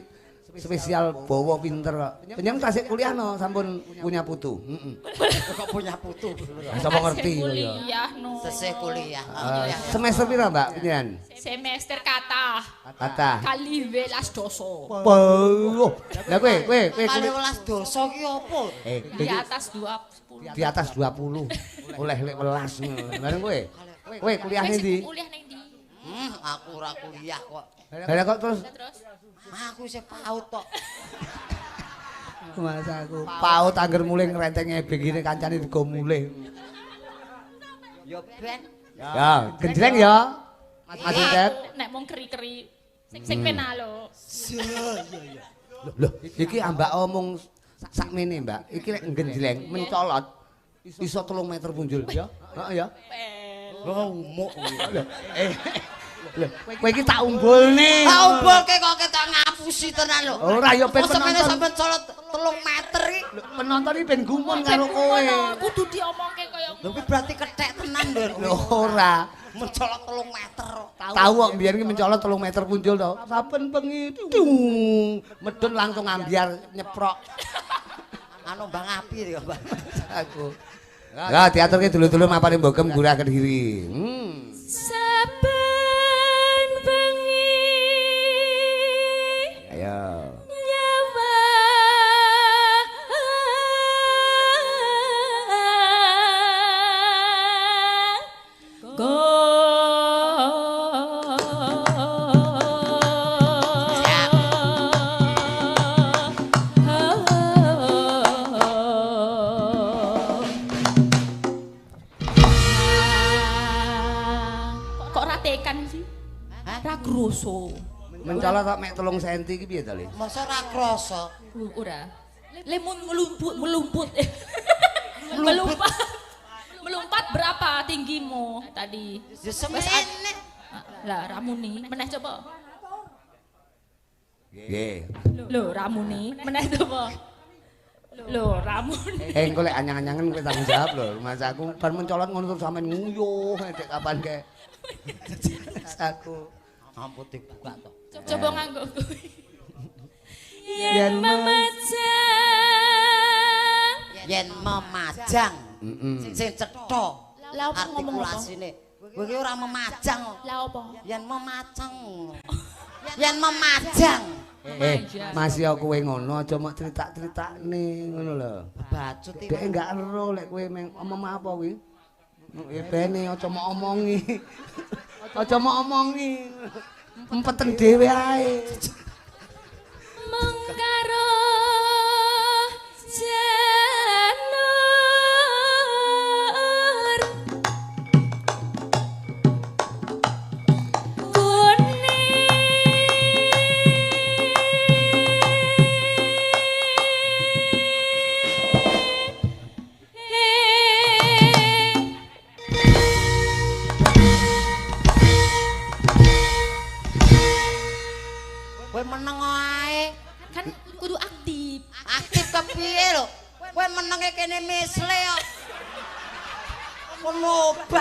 Spesial bawa pinter kok. Panjenengan tasik kuliah no sampun punya putu. Heeh. Kok punya putu? Sapa ngerti ya. Kuliah no. Tesih kuliah. Semester pira, Mbak, panjenengan? Semester kathah. Kathah. Kali 12 dosa. Wah. Lah kowe kali 12 dosa ki apa? Di atas 20. Di atas 20. Oleh lek welas ngono. Bareng kowe. Kowe kuliah ning ndi? Kuliah ning ndi? Aku ora kuliah kok. Lah kok terus aku isih PAUD tok. Mas aku PAUD angger mulih ngrenteng ebeng ngene kancane digo mulih. Ya ben. Ya, genjleng ya. Mas Ucep. Nek mung keri-keri sing pena lho. Iya iya. Lho, iki ambak omong sakmene, Mbak. Iki lek genjleng mencolot iso 3 meter punjul ya. Heeh ya. Lho umuk kuwi. Lho, kowe iki tak umbulne. Tak umbulke kok ketok ngapusi tenan lho. Ora ya ben penonton sampe colot 3 meter iki. Penonton iki ben gumun karo kowe. Kudu diomongke kaya ngono. Lho kuwi berarti kethek tenan lho. Lho ora. Mencolot 3 meter. Tahu kok mbiyen iki mencolot 3 meter punjul to. Saben bengi dung medun langsung ambyar nyeprok. Anu Bang Api ya, Mbak. Aku. Lah diaturke dulu-dulu mapane mbogem Gurah Kediri. Saben bengi. Ayo. Nyawa Kroso. Mencolot kok mek 3 cm iki piye to, Le? Masa ora kroso? Ora. Le melumput melumput. Melompat. Melompat berapa tinggimu tadi? Ya semene. Lah ramuni meneh coba. Nggih. Lho ramuni meneh coba. Lho ramuni. Eh engko lek anyang-anyangen kowe tanggung jawab lho. Mas aku bar mencolot ngono terus sampean nguyuh dek kapan kae. Aku ampun dibuka to. Coba nganggo kuwi. Yen memajang. Yen memajang. Sing cetha. Lah opo ngomong apa? Kowe iki ora memajang. Lah opo? Yen memajang. Yen memajang. Mas ya kowe ngono aja mok crita-critakne ngono lho. Bebacut iki. Dhek enggak ero lek kowe omong apa kuwi. Ya bene aja mok omongi. Aja mok omongi. Empeten dhewe ae. Mung karo janur Meneng ae. Kan kudu aktif. Aktif kepiye lho? Kowe menenge kene misle kok. Ngono obah.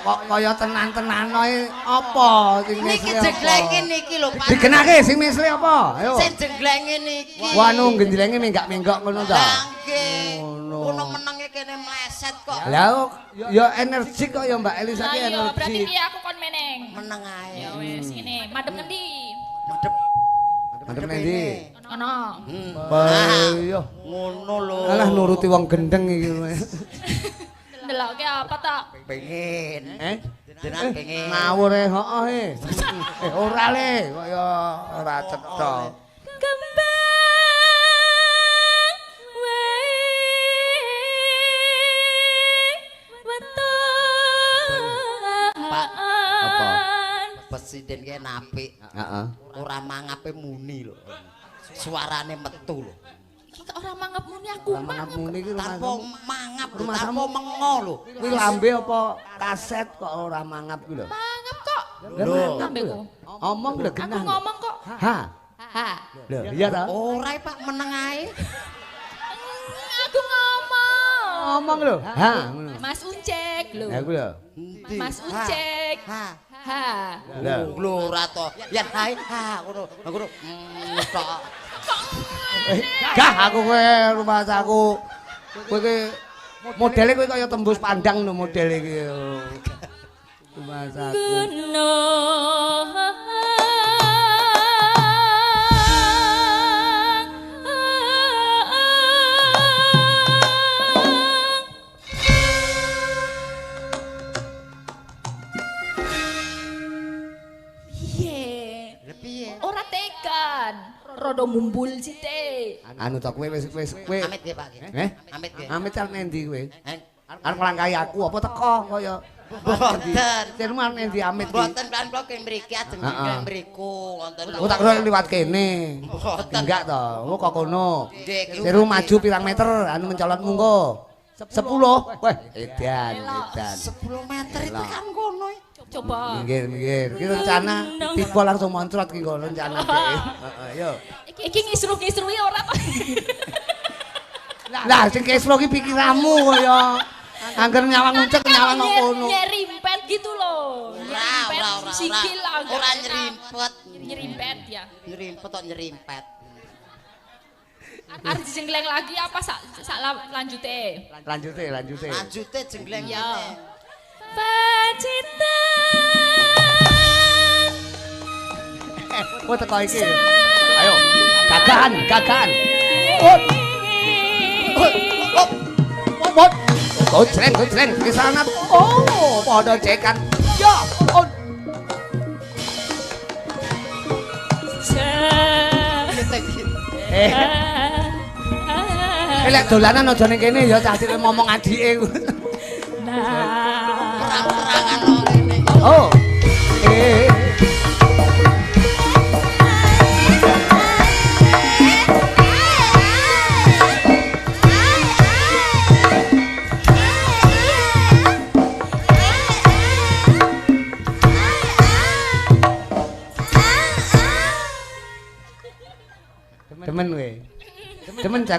Kok kaya tenan-tenan ae apa sing misle? Niki jenglenge niki lho, Pak. Digenake sing misle apa? Ayo. Sing jenglenge niki. Wah, anu genjlenge menggak-menggok ngono ta. Lah nggih. Ngono menenge kene mleset kok. Lah ya energik kok ya Mbak Elisa ki energik. Berarti piye aku kon meneng? Meneng ae. Ya wis ngene, madhep ngendi? Madhep. Madhep ngendi? Ono. Iya. Ngono lho. Alah nuruti wong gendeng iki. Ndelokke apa ta? Pengen. Eh? Jenengan pengen. Ngawur e heeh e. Ora le, kaya ora cetha. Kembang wae weton. Pak, apa? Presiden ki apik. Heeh. Ora mangape muni lho. Suarane metu lho. Ora mangap muni aku mangap muni iki tanpa mangap tanpa mengo lho. Kuwi lambe apa kaset kok ora mangap kuwi lho. Mangap kok. Lho, lambeku. Omong lho genah. Aku ngomong kok. Ha. Ha. Lho, iya ta? Ora Pak meneng ae. Aku ngomong. Ngomong lho. Ha ngono. Mas Uncek lho. Ha kuwi lho. Mas Uncek. Ha. Ha. Lho ora to. Yen hae ha ngono. Ngono. Tok. Gah aku kowe rumasaku. Kowe iki modele kowe kaya tembus pandang lho modele iki. Rumasaku. Rodo mumbul sithik. Anu to kowe wis kowe. Amit nggih Pak nggih. Amit nggih. Amit arep endi kowe? Arep nglangkahi aku apa teko kaya mboten. Jeneng arep endi amit iki? Mboten kan kula ke mriki ajeng mriku wonten. Oh tak kira liwat kene. Mboten. Enggak to. Oh kok kono. Nggih. Seru maju pirang meter anu mencolotmu engko. 10. Weh, edan, edan. 10 meter itu kan kono. Coba. Minggir, minggir. Iki rencana tiba langsung moncrot ki nggo rencana dhek. Heeh, yo. Iki ngisruh-ngisruhi ora to? Lah sing kesro ki pikiranmu kaya angger nyawang uncek nyawang kok kono. Nyerimpet gitu loh. Ora, ora, ora. Sikil ora nyerimpet. Nyerimpet ya. Nyerimpet kok nyerimpet. Arep dijenggleng lagi apa sak lanjute? Lanjute, lanjute. Lanjute jenggleng ya. Pacitan. Oh teko iki. Ayo, gagahan, gagahan. Oh. Oh. Oh. Gojreng, gojreng, kesana. Oh, padha cekan. Ya. Oh. Lek dolanan aja ning kene ya cah cilik ngomong adike. Perang-perangan kene. Oh. Demen kowe. Demen, Cak.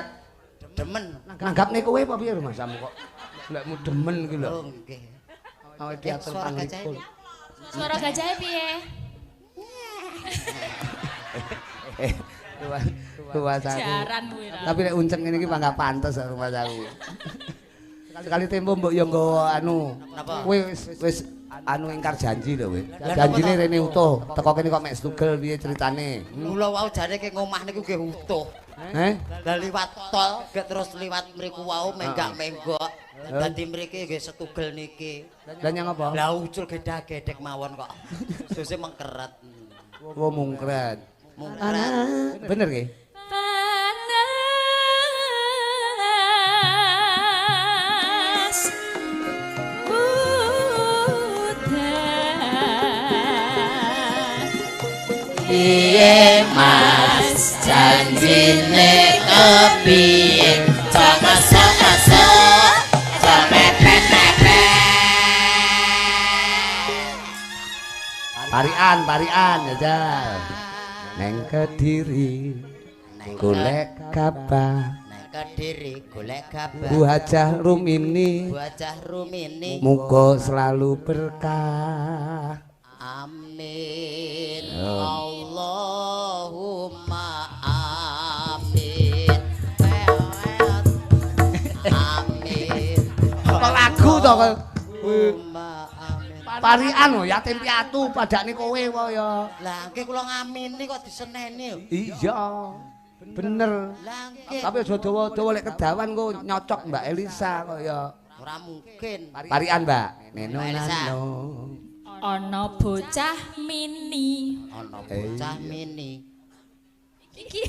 Demen. Nanggapne kowe apa piye rumahsamu kok? Lekmu demen iki lho. Oh, nggih. Awake diatur panglipur. Suara gajah piye? Rumahsaku. Tapi lek unceng ngene iki panggah pantes rumahsaku. Sekali tempo mbok yo nggawa anu. Kowe wis anu ingkar janji lho kowe. Janjine rene utuh, teko kene kok mek setugel piye ceritane? Kula wau jane ke ngomah niku nggih utuh. Heh? Lah liwat tol, gek terus liwat mriku wau menggak-menggok. Dadi mriki nggih setugel niki. Lah nyang apa? Lah ucul gedhak-gedhek mawon kok. Suse mengkeret. Oh mungkret. Mungkret. Bener nggih? Panas udan. Piye Mas janjine kepiye? Sama-sama mepet-mepet. Parian, parian jajal. Neng Kediri golek gabah. Neng Kediri golek gabah. Bu Hajah Rumini. Bu Hajah Rumini. Muga selalu berkah. Amin. Allahumma amin. Amin. Kok lagu to kok. Parian lho yatim piatu padakne kowe wae ya. Lah nggih kula ngamini kok diseneni lho. Iya. Bener. Lah nggih. Tapi aja dawa-dawa lek kedawan kok nyocok Mbak Elisa kok ya. Ora mungkin. Parian, Mbak. Neno nano. Ana bocah mini. Ana bocah mini. Iki.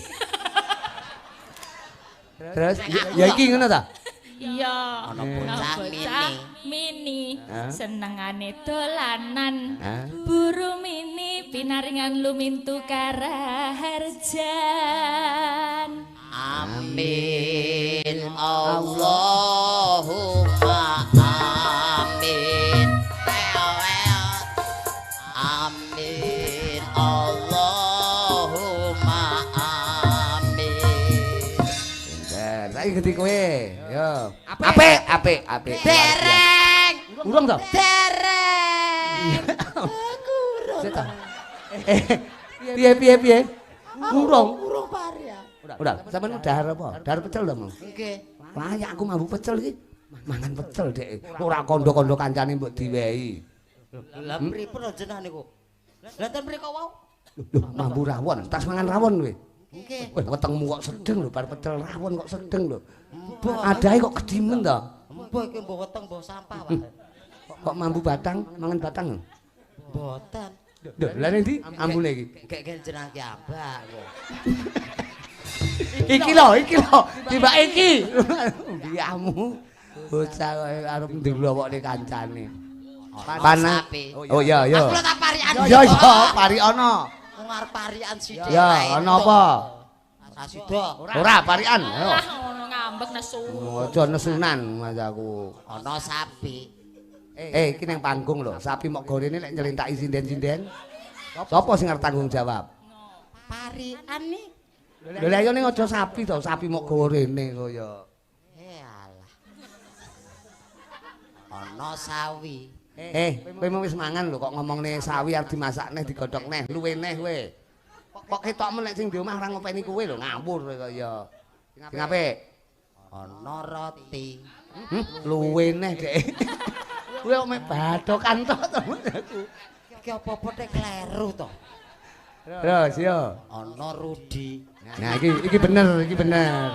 Terus ya iki ngono ta? Iya. Ana bocah mini. Mini senengane dolanan. Buru mini pinaringan lumintu karaharjan. Amin. Allahumma amin. Amin. Allahumma amin. Pinter. Saiki ganti kowe. Yo. Apik, apik, apik. Dereng. Urung to? Dereng. Aku Sik ta. Piye piye piye? Urung. Urung parian. Ora, sampean dahar apa? Dahar pecel to, Mang? Nggih. Layak aku mambu pecel iki. Mangan pecel, Dek. Ora kondo-kondo kancane mbok diwehi. Lah pripun jenengan niku? Lah ten mriko wau. Lho, mambu rawon, tas mangan rawon kowe. Nggih. Wah, wetengmu kok sedeng lho, bar pecel rawon kok sedeng lho. Adahe kok kedimen to? Mbah iki mbah weteng mbah sampah, Pak. Kok mambu batang, mangan batang? Mboten. Lho, lha ning ndi ambune iki? Gek jenengan ki ambak kok. Iki lho, iki lho, tiba iki. Biamu. Bocah kok arep ndelokne kancane. Panah. Oh iya iya. Aku lho tak parian. Iya iya, pariana. Wong arep parian sithik. Ya, ana apa? Ora sida. Ora parian. Lah ngono ngambek nesu. Aja nesunan mas aku. Ana sapi. Eh, iki nang panggung lho. Sapi mok gorene lek nylentaki sinden-sinden. Sopo sing arep tanggung jawab? Parian nih. Lho lha yo ning aja sapi to, sapi mok gorene kaya. Eh alah. Ana sawi. Eh, kowe mau wis mangan lho kok ngomongne sawi arep dimasak neh digodhog neh, luwe neh kowe. Kok ketokmu nek sing di omah ora ngopeni kowe lho, ngawur kowe kaya. Sing apik. Ana roti. Luwe neh, Dek. Kowe kok mek badokan tok to aku. Iki apa-apa tek kleru to. Terus yo. Ana Rudi. Nah iki iki bener, iki bener.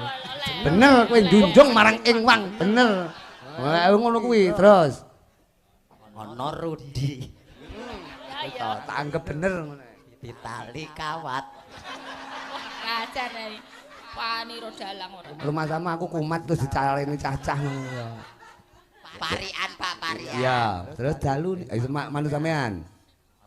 Bener kowe njunjung marang ing wang, bener. Wah ngono kuwi terus. Ana Rudi. Tak anggap bener ngono. Ditali kawat. Kacar ae. Wani ro dalang ora. Rumah sama aku kumat terus dicaleni cacah ngono ya. Parian Pak, parian. Iya, terus dalu manut sampean.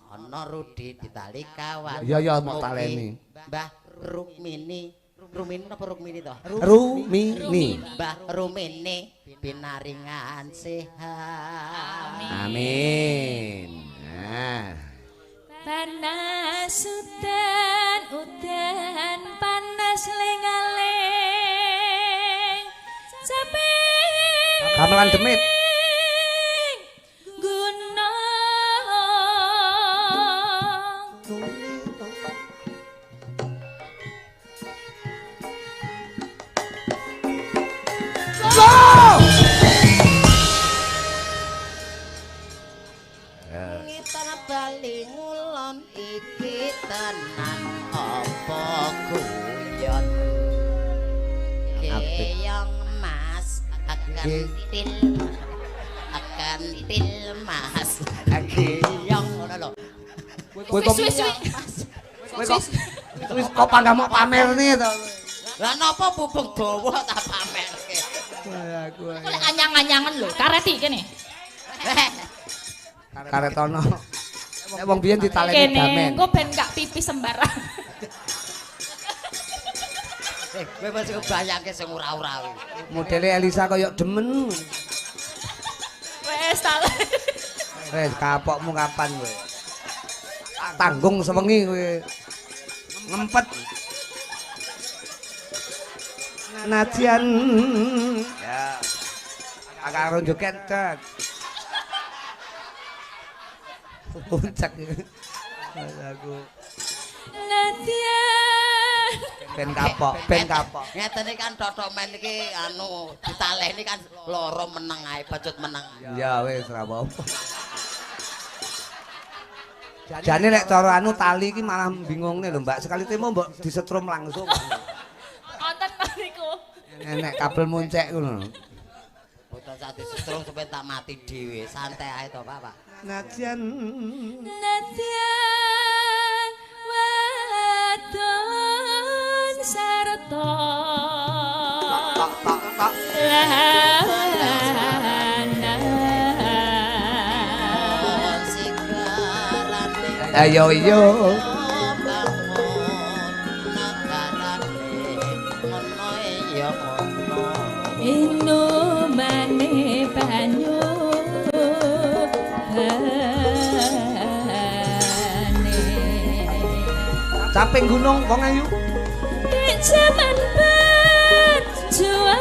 Ana Rudi ditali kawat. Iya iya mok taleni. Mbah Rukmini. Rumini apa Rukmini to? Rumini. Mbah Rumini pinaringan sehat. Amin. Nah. Panas udan udan panas lengaleng capek gamelan demit. Bali ngulon iki tenan apa guyon keyong mas kentil kentil mas keyong ngono lho. Kowe kok wis kok panggah mok pamerne to. Lah napa bubuk dawa tak pamerke. Aku lek anyang-anyangen lho kareti kene. Karetono. Nek wong biyen ditaleni damen. Engko ben gak pipis sembarang. Kowe wis kebayangke sing ora-ora kuwi. Modele Elisa kaya demen. Wes ta. Wes kapokmu kapan kowe? Tanggung sewengi kowe. Ngempet. Najian. Ya. Karo joget tet. Puncak aku. Latihan. Ben kapok, ben kapok. Ngeten iki kan totok men iki anu ditaleni kan loro meneng ae, bacut meneng. Ya wis ora apa-apa. Jane lek cara anu tali iki malah bingungne lho Mbak. Sekali temo mbok disetrum langsung. Wonten niku. Enek kabel muncek ngono. Boten sak disetrum sampe tak mati dhewe. Santai ae to, Pak, Pak. Nadyan Nadyan wadon sarta tok tok tok ayo yo inumane banyu caping gunung wong ayu jaman berjuang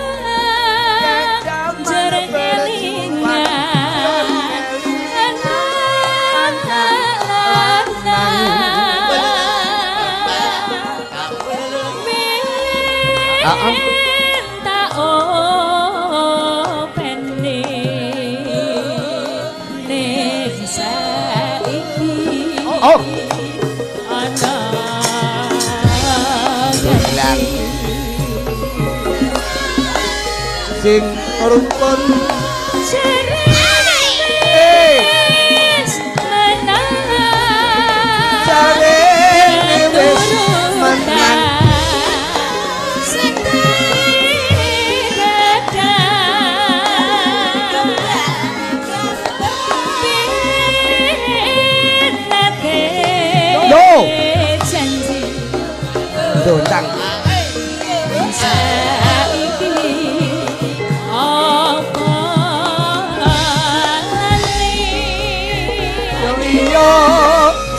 jare kelingan anak lanang. Heeh. Tak openi ning saiki. Oh. Ana Bilang sing rukun wis menang. Jarene wis menang. Yo. Janji Dontang. Saiki apa lali Liya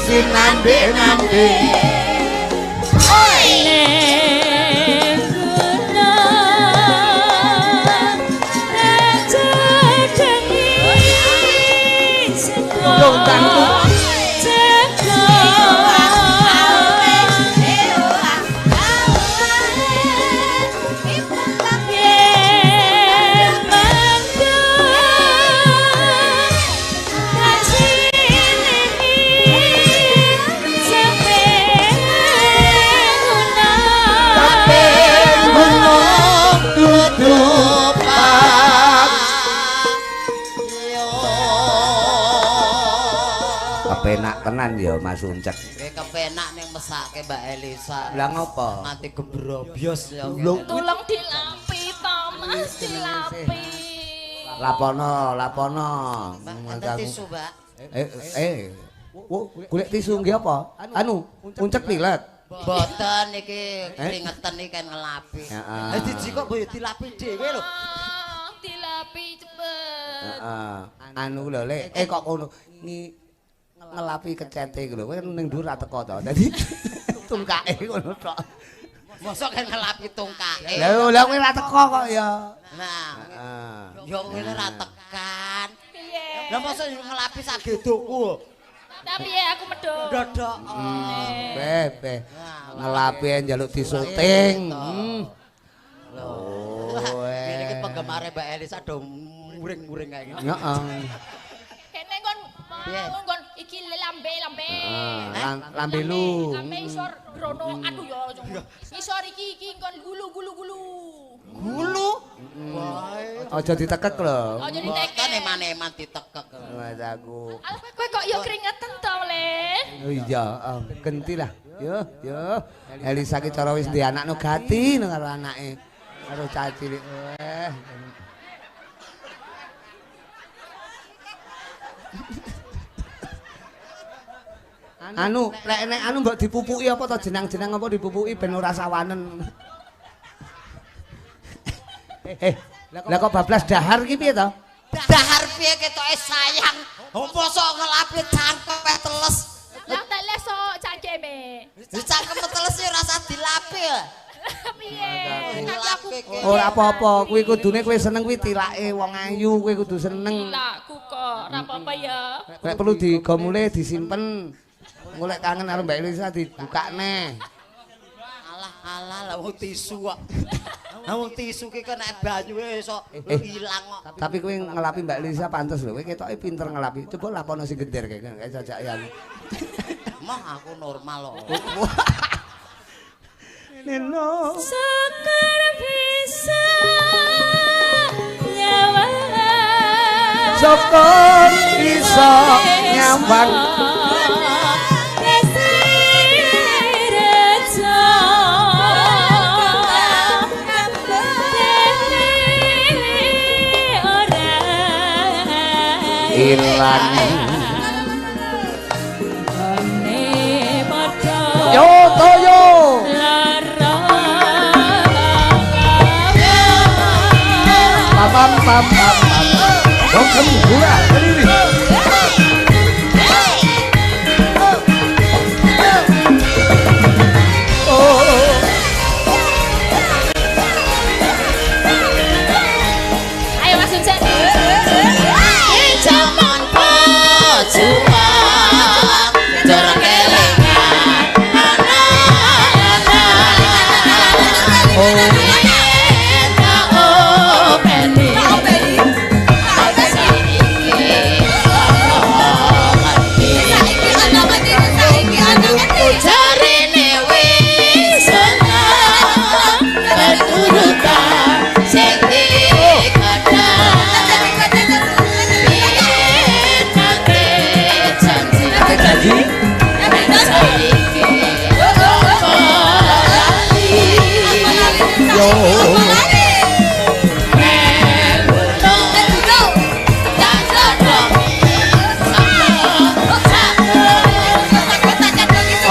sing nambe-nambe. Ning gunung rajadengi Dontang. Gunung dudu pak. Kepenak tenan ya Mas Uncek. Nggih kepenak ning mesake Mbak Elisa. Lah ngopo? Nganti gebrobyos ya. Lho, Tolong dilampi to, Mas, dilampi. Lapono, lapono. Mbak, enten tisu, Mbak. Eh. Wo, golek tisu nggih apa? Anu, uncek pilek. Mboten iki kringeten iki kan ngelapi. Heeh. Lah dijikok mbok yo dilapi dhewe lho. Ah, dilapi cepet. Heeh. Anu lho, Lek. Eh kok kono ngelapi kecete iku lho. Kowe ning dhuwur ra teko to. Dadi tungkake ngono tok. Mosok kan ngelapi tungkake. Lah lha kowe ra teko kok ya. Nah, Heeh. yo ngene ra tekan. Piye? Lah mosok yo ngelapi sak gedokku. Tapi ya aku medhok. Dodok. Be, be. Ngelapi njaluk disuting. Lho. Oh, Ngene iki penggemare Mbak Elisa do muring-muring kae ngene. Heeh. Kene kon Piye? mau kon iki lambe-lambe. Heeh, lambe lu. Lambe isor rono aduh ya aja. Isor iki iki kon gulu gulu gulu. Gulu. Wae. Aja ditekek lho. Aja ditekek. Mboten eman-eman ditekek. Mas aku. Alah kowe kok ya keringetan to, Le? Oh iya, genti lah. Yo, yo. Elisa ki cara wis duwe anak no gati no karo anake. Karo cah cilik. Eh. Anu, lek nek anu mbok dipupuki apa to jenang-jenang apa dipupuki ben ora sawanen. Eh, lah kok bablas dahar ki piye to? Dahar piye ketoke sayang. Mosok ngelapi cangkeme teles. Lah tak leso cangkeme. Cangkeme teles ya ora usah dilapi. Piye? Aku Ora apa-apa, kuwi kudune kowe seneng kuwi tilake wong ayu, kowe kudu seneng. Tilakku kok, ora apa-apa ya. Nek perlu digomule disimpen. Engko lek kangen karo Mbak Elisa dibukakne. Alah alah lah wong tisu kok. Lah wong tisu ki kena banyue iso ilang kok. Tapi kowe ngelapi Mbak Elisa pantes lho, kowe ketoke pinter ngelapi. Coba lapono sing gender kae jajak ya. Moh aku normal kok. Neno. Syukur bisa nyawang. Syukur bisa nyawang. Ilang. Yo toyo. Pam pam pam pam. Bongkem gula kediri. Oh. Ayo Mas Uncek. Jaman pejuang jor kelingan anak-anak. Oh.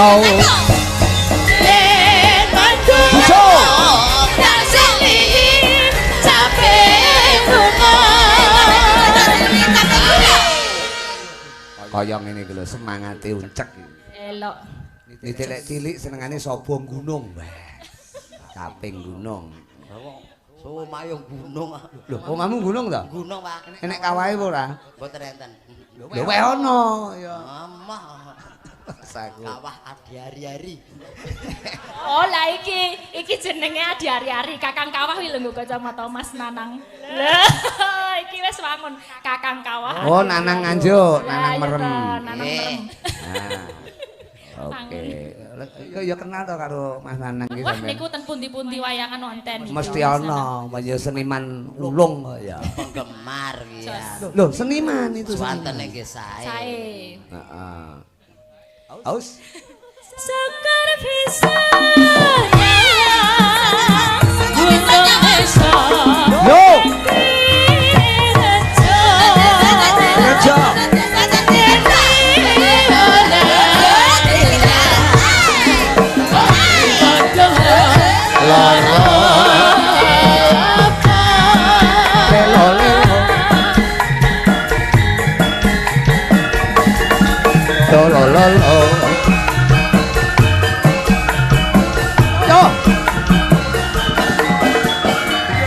Au. Kaya ngene iki lho semangate uncek iki. Elok. Nitik lek cilik senengane sobong gunung. Kaping gunung. Somayung gunung. Lho, omahmu gunung to? Gunung, Pak. Enek kawahe apa ora? Mboten enten. Lho, weh ono ya. Amah. Saku. Kawah adi-ari-ari. Oh, lah iki iki jenenge adi-ari-ari. Kakang Kawah kuwi lho nggo kacamata Mas Nanang. Lho, iki wis wangun Kakang Kawah. Oh, Nanang Nganjuk, Nanang merem. Nanang merem. Oke. Ya kenal to karo Mas Nanang iki Wah, sampean. niku ten pundi-pundi wayangan wonten. Mesti ana, ya seniman ulung kok ya. Penggemar iki ya. Lho, seniman itu Suwantene seniman. nggih sae. Sae. Heeh. Aus. Syukur bisa gunung esa. Yo. Rejo. Loro. Lelo lelo. Lo lo lo. Yo.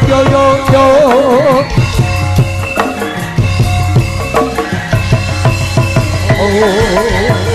Yo yo yo. Oh.